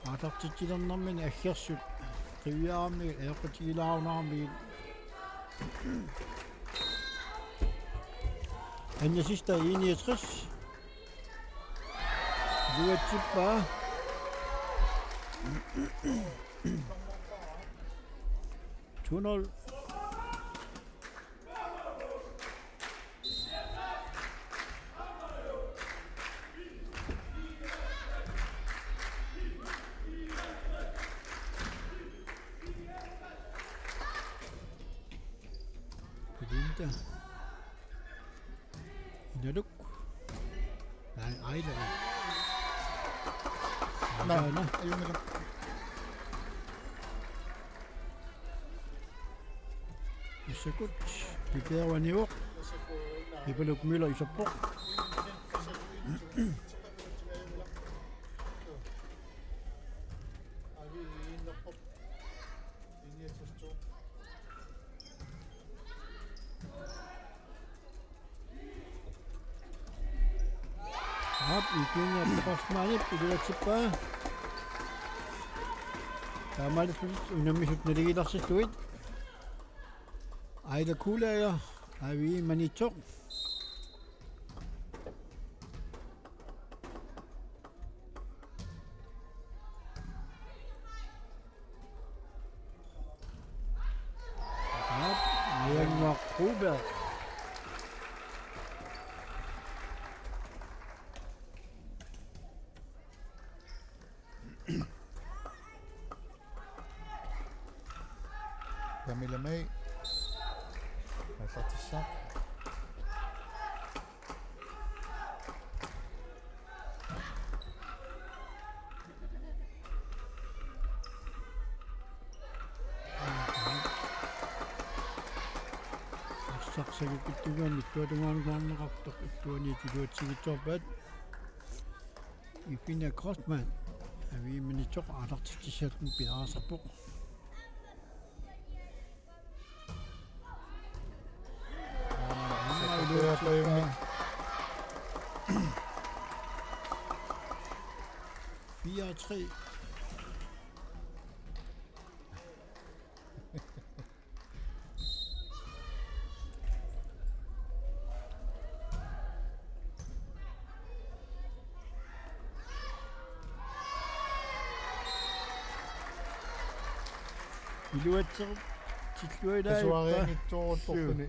Aallartitsilernermini aggersut qiviaraanni eqqutigilaarunarmi. Anne Sista I niogtres. Luatsippa. To nul. Belinda. Inaluk. Nej, Aila. Nå, Aila. Ajunngilaq. Massakkut. Pikeruaniuvoq. Pipaluk Møller iserpoq. Aap, Ikinia Postmanip iluatsippaa. Taamaalillutik unammisut naligiilarsillugit. Aila Kuulager, A V I Maniitsoq. Aap, Iannguaq Broberg. Camilla May. Aallartissaaq. Arsaq sagukittugaanni illuatungaanut nuanneqartoq illuanni iluatsigitsoorpaat. Ifinia Kreutzmann. A V I Maniitsoq aallartitsissaallutik piareersarpoq. Aamma iluatsippaa. Fire tre. Iluatseq tilluilaa. Pisuarianngitsooruttorpani.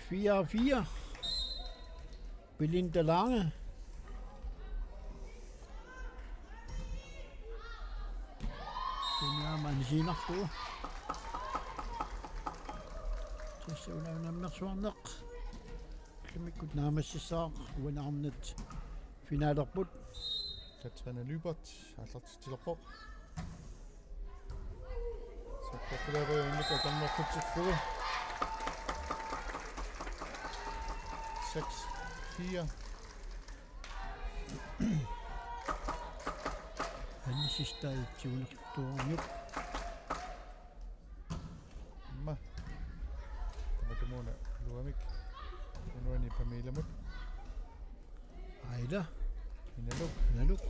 Fire fire. Belinda Lange. Tuniaama anisiinnarlugu. Tassa una unammersuarneq. Ullumikkut naammassissaaq uani arnat finalerput. Katrine Lyberth aallartitsilerpoq. Sakkortulaariunnik atornerputsillugu. Seks fire. Anne Sista itsiunertuarniuk. Imma. Tamatumuuna iluamik. Unuani Pameliamut. Aila. Inaluk. Inaluk.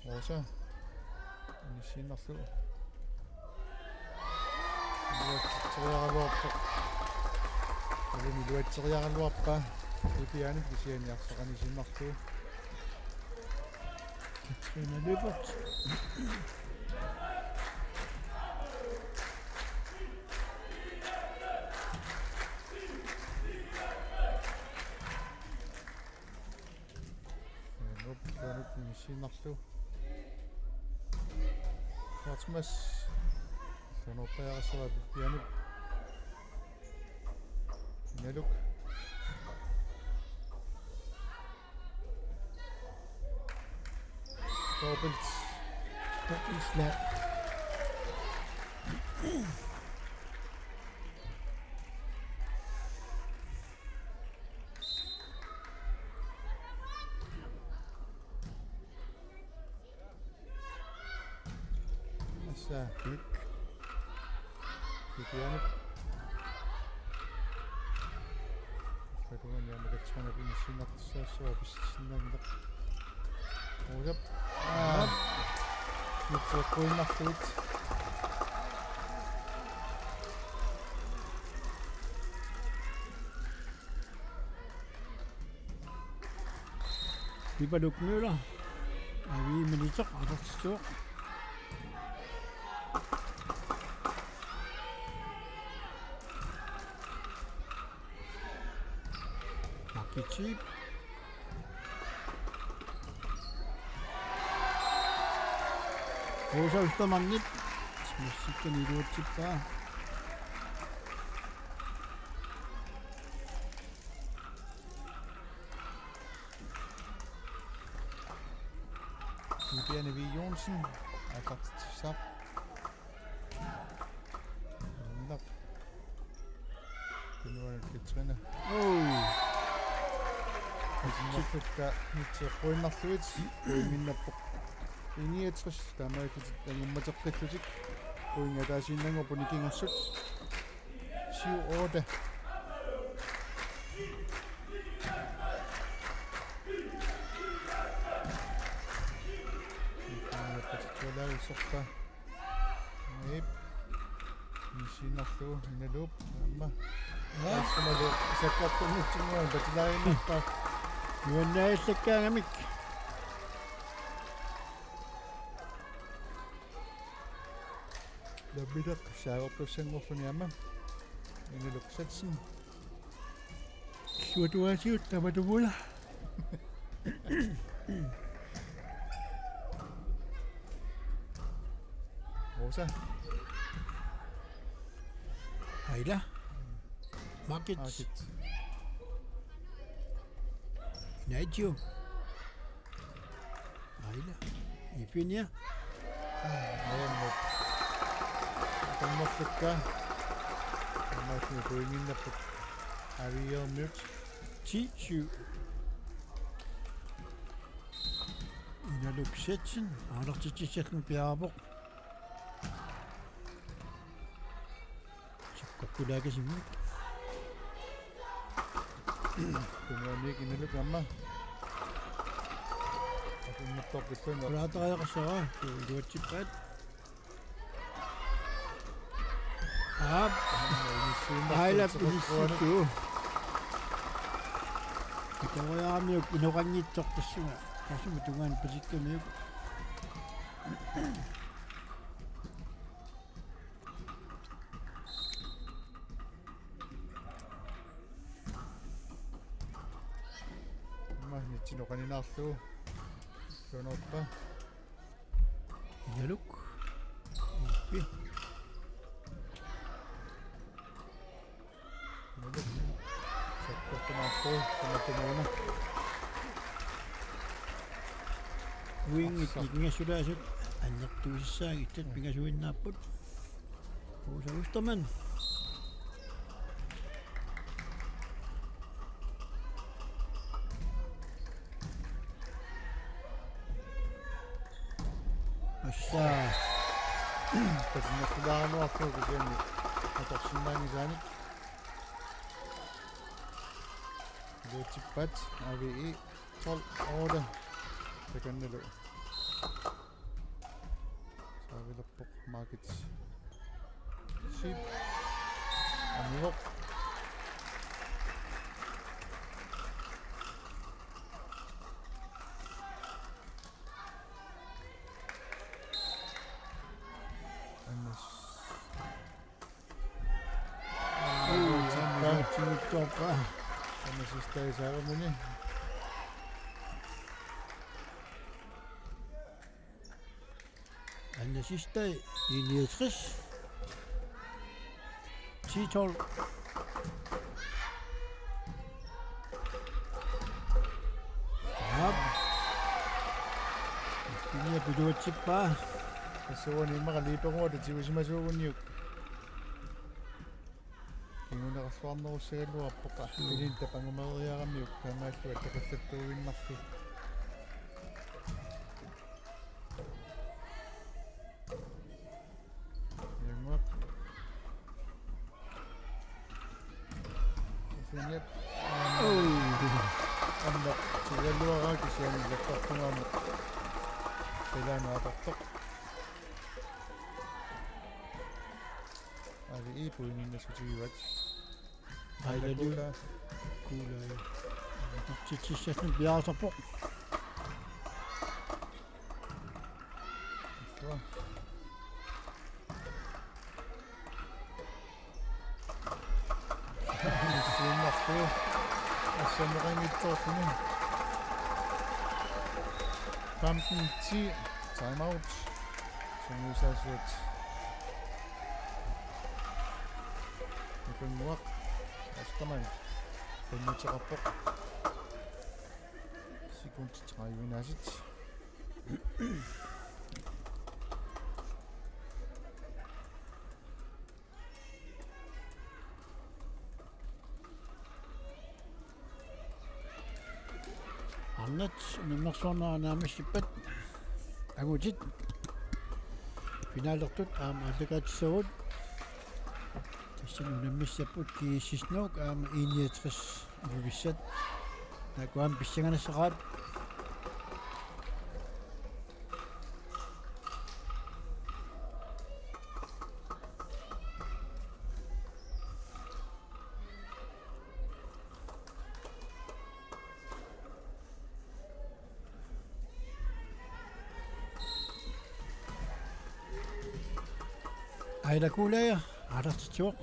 Rosa. Anisiinnarlugu. Iluatseriaraluarpoq. Alimi iluatseriaraluarpaa. Ipiaani kisianni arsaq anisiinnarlugu. Katrine Lyberth. Nup, nup, nup, nup, nup. Thomas. Sonorpajaqassavaa Pipianip. Inaluk. Dobbelt. Dobbeltslag. Assa. Kick. Kikianip. Fatuan ja makatsanap inissiinnartussaassavaa pissinnaanngilaq. Uusap. Aa. Mitseqquinnartuit. Pipaluk Møller. Avi Militser, aaqqissuaq. Markitsiip. Rosa Østermannip. Smassikkani iluatsippaa. Juliane V. Johnsen, aaqqissuaq. Nap. Pinuan Katrina. Oh. Katrina mitseqquinnarluit. Pointinnappoq. Niogtres, taamaalillutik angummateqqillutik. Pointit ataasiinnanngorput nikingassut. Syv otte. Sorpa. Ip. Inissiinnarlugu Inaluup. Aamma. Ja. Tassamalu sakkortunnitsinngua patilaaginnarpaa. Nuannaallakkaangamik. Nammineq saagortussanngorluni aamma. Inaluk Satsen. Illuatungaatsigut tamatumuuna. Rosa. Aila. Markit. Markit. Nigel. Aila. Ifinia. Aamma. Tammarlukka. Aamma pointinnappoq. Aviormiut. Ti syv. Inaluk Setsen. Aalartitsissalluni piareerpoq. Sakkortulaakasimmik. Tunuaniik Inaluk aamma. Akunnertorpilluni. Qulaatariaqassavaa, iluatsippaat. Aap. Aamma inissiinnarlutik. Ailap inissillugu. Itaoriaramiuk inoqanngitsoq tassunga. Tassunga tungaanut pisikkamiuk. Aamma nitsinoqaninaarlugu. Sonorpa. Inaluk. Ippi. Inaluk. Sakkortunaarlugu, tamatumuuna. Wingit nikingassulaasut annertuisassaagittat pingasuinnaapput. Rosa Østermann. Assa. Tasinnertulaaruarlugu kisianni atorsinnaanngisaanik. Iluatsippaat A V I tolv otte. Takannalu. Saavilerpoq Markit. Sip. Amivoq. Annas. Ui, Annas. Annas. Annas istaisaaramuni. Anne Sidste i niogtres. Ti tolv. Ja. Inia piluatsippaa. Tassa uani immaqa liiperuata tigusimasuuguniuk. Kinguneqarluarnerussagaluarpoq. Ilin tapangumeeriaramiuk taamaallu attakallattuuginnarli. Ianguaq. Isinip. Oh. Anna sigaluaraa kisianni lakkartungaarmat. Ilaana atortoq. Avi i pointinnassutigivaa. Ailali. Kuula. Kuula. Titsissassat piareersarpoq. Sua. Sinnartu. Assanneqanngitsoorluni. Femten ti. Time out. Sungiusaasuat. Ipanguaq. Astaman. Qinnuteqarpoq. Sekundit tredive-inaasit. Arnat unammersuarnerat naammassippat angutit finalertut aamma aallakaatissavagut. Tassani unammissapput G S S Nuuk aamma I niogtres Ilulissat. Taakku aamma pissanganassaat. Aila Kuulaja, aallartitsivoq.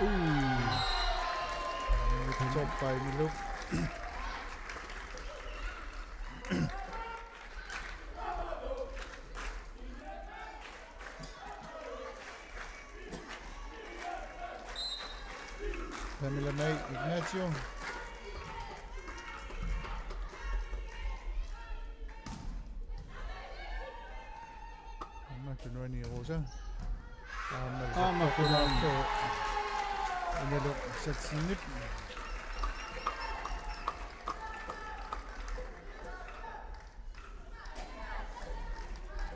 Uu. Toppaimilu. Pernille May Ignacio. Aamma tunuani Rosa. Aamma Aamma tunuani. Inalu Satsinip.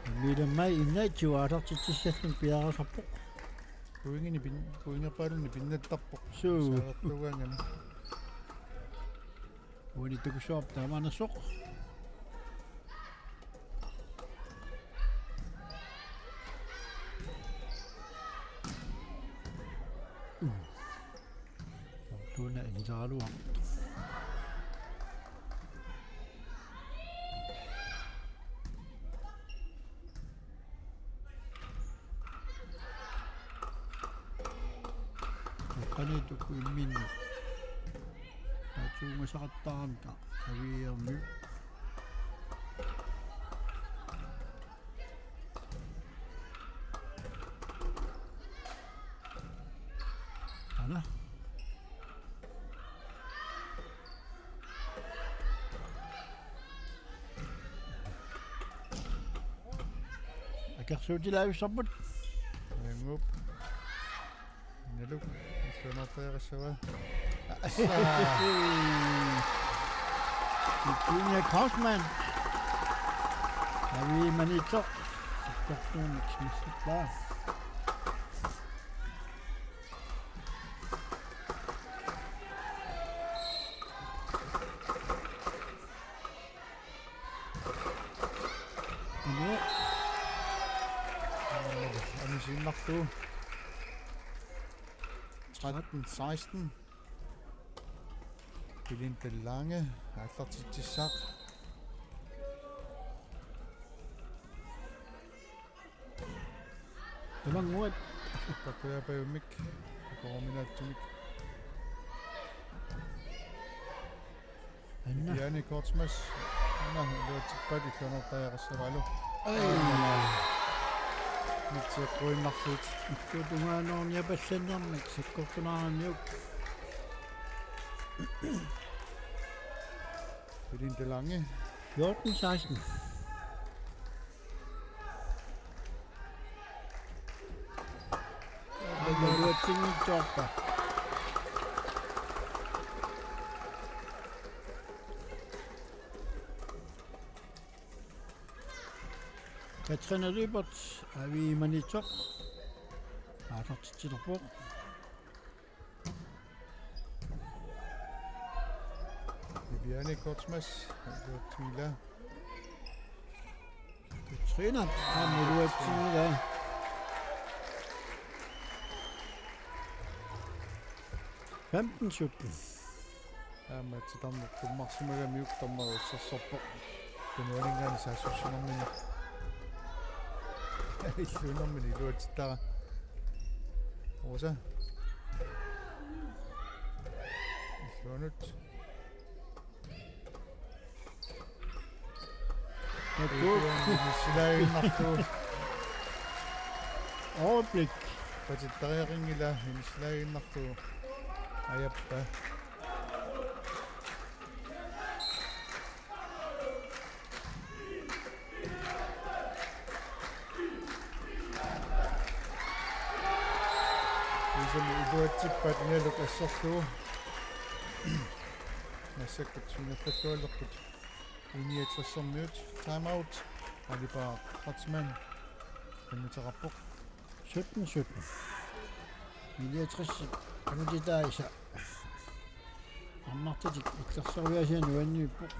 Pernille May Ignacio aallartitsissalluni piareersarpoq. Pointinik pin-, pointerpaalunnik pinnattarpoq. Suu. Saalertugaangami. Uani takussuarput taamaanersoq. Tuuna initaraluaq. Qanitukku imminnut. Taatsuumasaqattaarnata aviiarmi. Ana. Akersuutilaavissarput. Ianguup. Naluk. Suunartariaqassavaa. Junior Kaufmann. Avi Manitsoq. Sikkertuunik missappaa. Anu. Anu sinnartu. Tretten seksten. Belinda Lange aallartitsissaaq. Tamannguat. Pakujapajummik. Pakuruminaatsumik. Anna. Jani Kortsmas. Anna, iluatsippaat illuanortariaqassavaalu. Ai. Mitseqquinnarluit. Ikkutungaanoorniap allannermik sakkortunaarniuk. Fidin Delange. Fjorten seksten. Iluatsinngitsoorpaa. Katrine Lyberth, A V I-miittoq. Aallartitsilerpoq. Viviane Kortsmas, Tuila. Katrine, aamma iluatsinngilaa. Femten sytten. Aamma titarneq tummarsimagamiuk dommerit ussersorpoq. Tunuaninngaanniit saassussinermini. Illuinermini iluatsittara. Rosa. Illuanut. Takuuk. Inissilaaginnarlugu. Overblik. Patittariaqanngilaq, inissilaaginnarlugu. Ajappa. Isummi iluatsippaat Naluk assorlugu. Massakkut sinnerluttualerput. I niogtressermiut. Time out. Alipa Kreutzmann. Annuteqarpoq. Sytten sytten. I niogtres angutitaasa. Arnartatik illersorujaasiat nuanniippoq.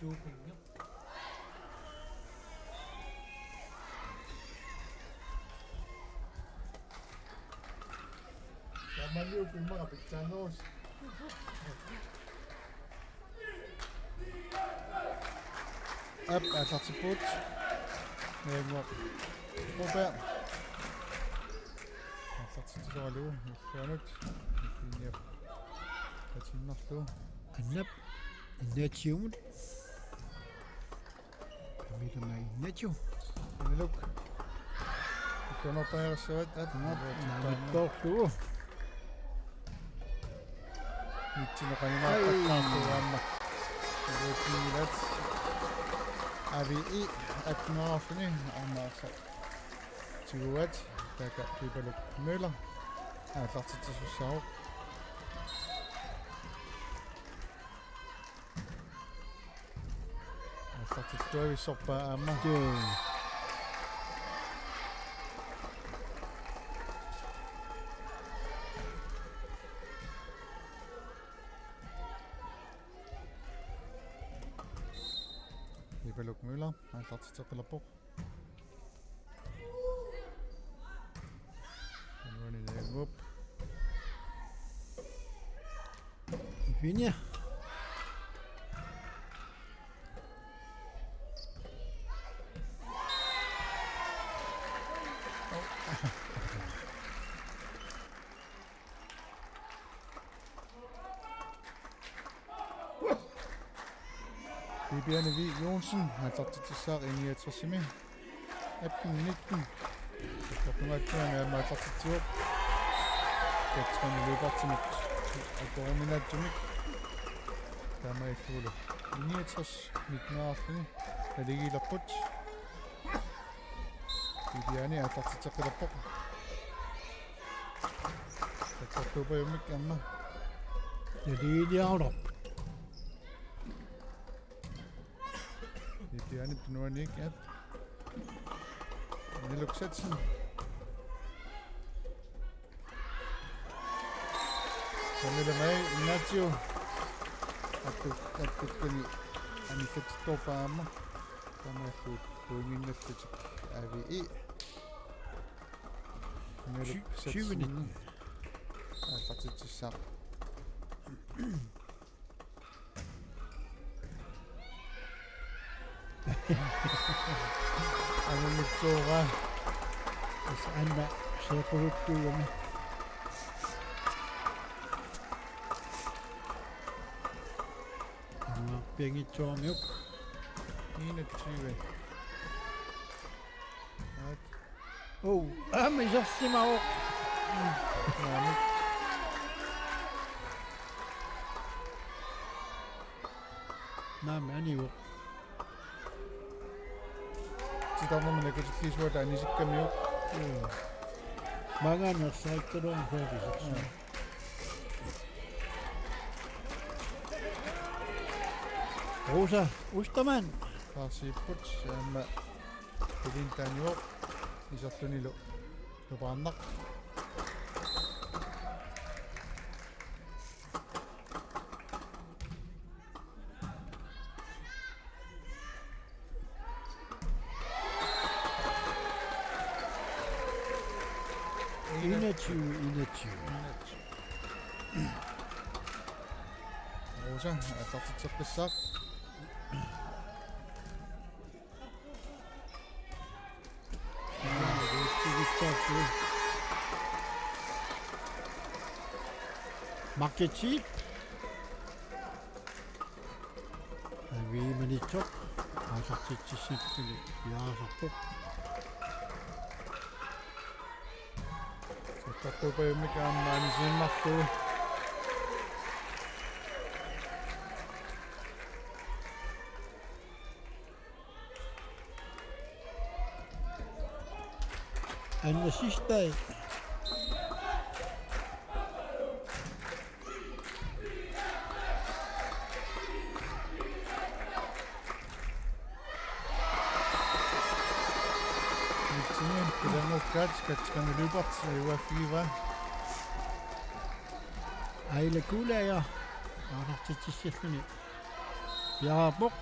Doping. Taamaallutik immaqa pitsaanerusoq. Aap, aallartippoq. Naannguaq. Broberg. Aallartitsisoralugu. Illuanut. Illuiniap. Patiinnarlugu. Annap. Innatsiumut. Kamilama Innatsiu. Naluk. Illuanortariaqassavat. Aap. Aap, naamattoorlugu. Mitsineqanngilaq. Ai. Aamma. Iluatsinngilaq. A V I atteneraarluni aamma arsaq. Tiguaat, taakku Pipaluk Møller. Aallartitsisussaavoq. Aallartittuavissorpaa aamma. Joo. Pipaluk Møller, aallartitseqqilerpoq. Nuani Naannguup. Ifinia. Bibiane Vig Johnsen, aallartitsissaaq I niogtresimi. Atten nitten. Sakkortunermi aamma aallartitsivoq. Katrine Lyberthimut atoruminaatsumik. Taamaalillunilu I niogtres nitten-eraarluni. Naligiilerput. Bibiane aallartitseqqilerpoq. Sakkortuupajummik aamma. Naligiiliarput. Bibiane tunuaniik, aap. Naluk Saxen. Kamilama Innatsiu. Attu-, attukkani anillatsittoorpaa aamma. Taamaallutik pointinnallutik A V I. Ty-, tyve nitten. Aallartitsissaaq. Angunnitsuuraa. Tassa Anna seeqqusuttugami. Aamma pianngitsoormiuk. Enogtyve. Aat. Oh, aamma isersimavoq. Naamik. Naamik, anivoq. Titarnermik nakutilliisuata anisikkamiuk. Joo. Maanngaanniit ersarittoruan færdisersi. Joo. Rosa Ostermann. Paarsiipput, aamma Elin Tanjuoq, isertunilu tupaarnaq. Enogtyve enogtyve. Rosa, aallartitseqqissaaq. Marketsiip. Avi Maniitsoq. Aallartitsissalluni piareersarpoq. Sakkortuupajummik aamma anisiinnarlugu. Anna Sistad. Nitsinni, Kulanngukkaat, Katrine Lyberth, ajugaaffigivaat. Aila Kuulaaja, aallartitsissalluni piareerpoq.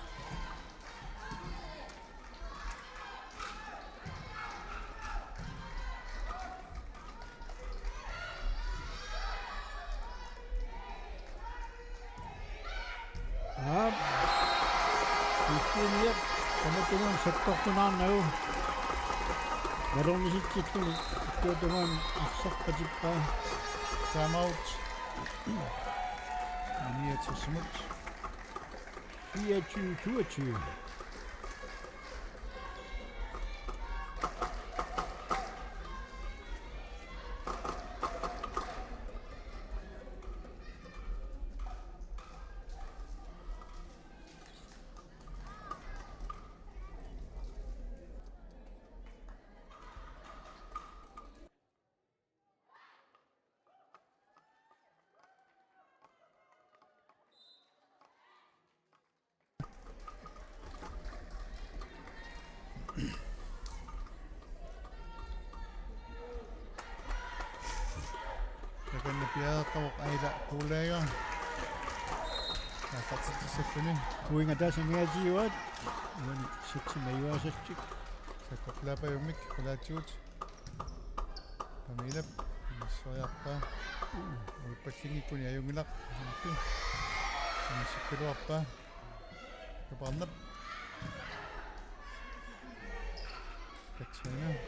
Aap. Kisianni tamatumuuna sakkortunaarnagu. Nalornisitsilluni. Tamatumuuna arsaq patippaa. Time out. Niogtresimut. Fireogtyve toogtyve. Takanna piareeqqavoq Aila Kuulaaja. Aallartitsissalluni. Uinga tassa niatiuat. Uani sitsi majuasatsik. Sakkortulaapajummik qulaatigut. Pamilap, misseriarpaa. Uippallinngikkunik ajunngilaq. Missikkaluarpaa. Tupaarnaq. Katrine.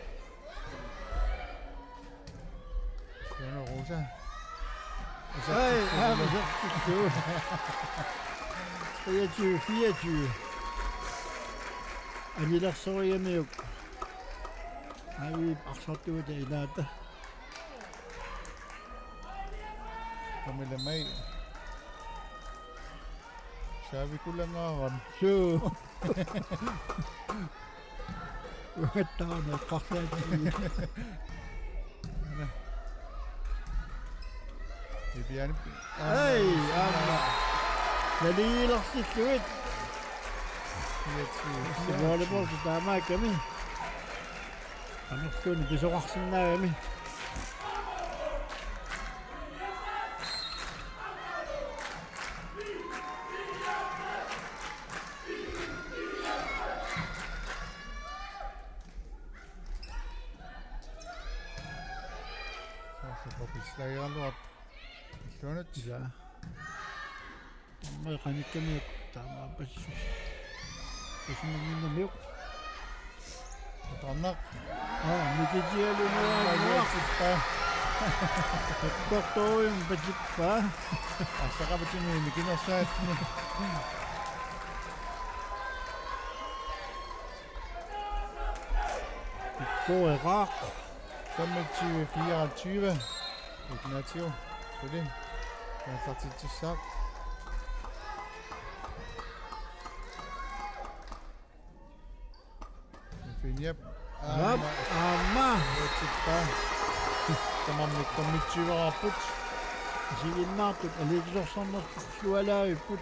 Sianu Rosa. Ai, aamma isertittu. Fireogtyve fireogtyve. Anilersorigamiuk. Ai, arsartuuta ilaata. Pamila May. Saavi Kulangaaram. Suu. Uangattaarneq eqqarsaatigiuk. Vivian. Ai, aamma. Naligiilarsillugit. Volleyball taamaakkami. Amerluni pisoqarsinnaagami. Soqopislaagigaluarpoq. Illuanut. Ja. Aamma qanikkamiuk taamaappassuk. Isimannginnamiuk. Tatarnaq. Aa, Mikitialu nuaannuaq. Aamma iluatsippa. Doktorium patippaa. Arsaqarpatimi mikinersaatini. Koeqaaq. Femogtyve fireogtyve. Ignatio. Suli. Aallartitsissaaq. Finiap. Aap, aamma. Aamma. Utsippa. Tamarmik femogtyve-raarput. Isiginnaartut aliikkusersornersualaavipput.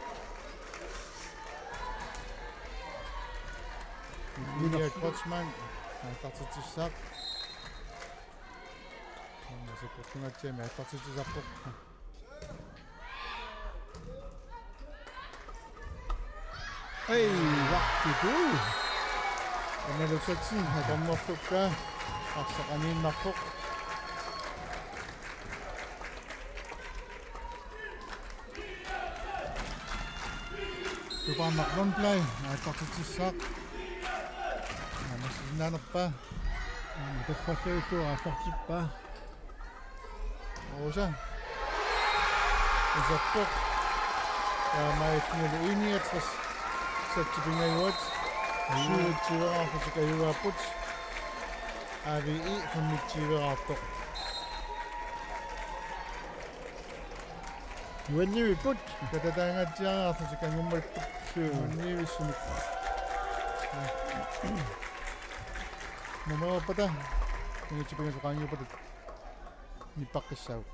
Julia Kreutzmann. Aallartitsissaaq. Aamma sakkortungaatsiami aallartitsisarpoq. Ei, vaqqitu. Analysatsin atornerlukkaa arsaq aniinnarpoq. Tupaannaq Lundblad aallartitsissaaq. Aamma sinnaanerpaa. Aamma tuffassagullu aallartippaa. Rosa. Iserpoq. Taamaalillunilu enogtres. Satsi pingajuat. Syvogtyve-raarlutik ajugaapput. A V E femogtyve-raartoq. Nuannivipput. Katataangaatsiariarlutik angummapput. Suu. Nuannivissunik. Numererpata. Minutsit pingasut qaangiuppata. Nippaqqissaaq.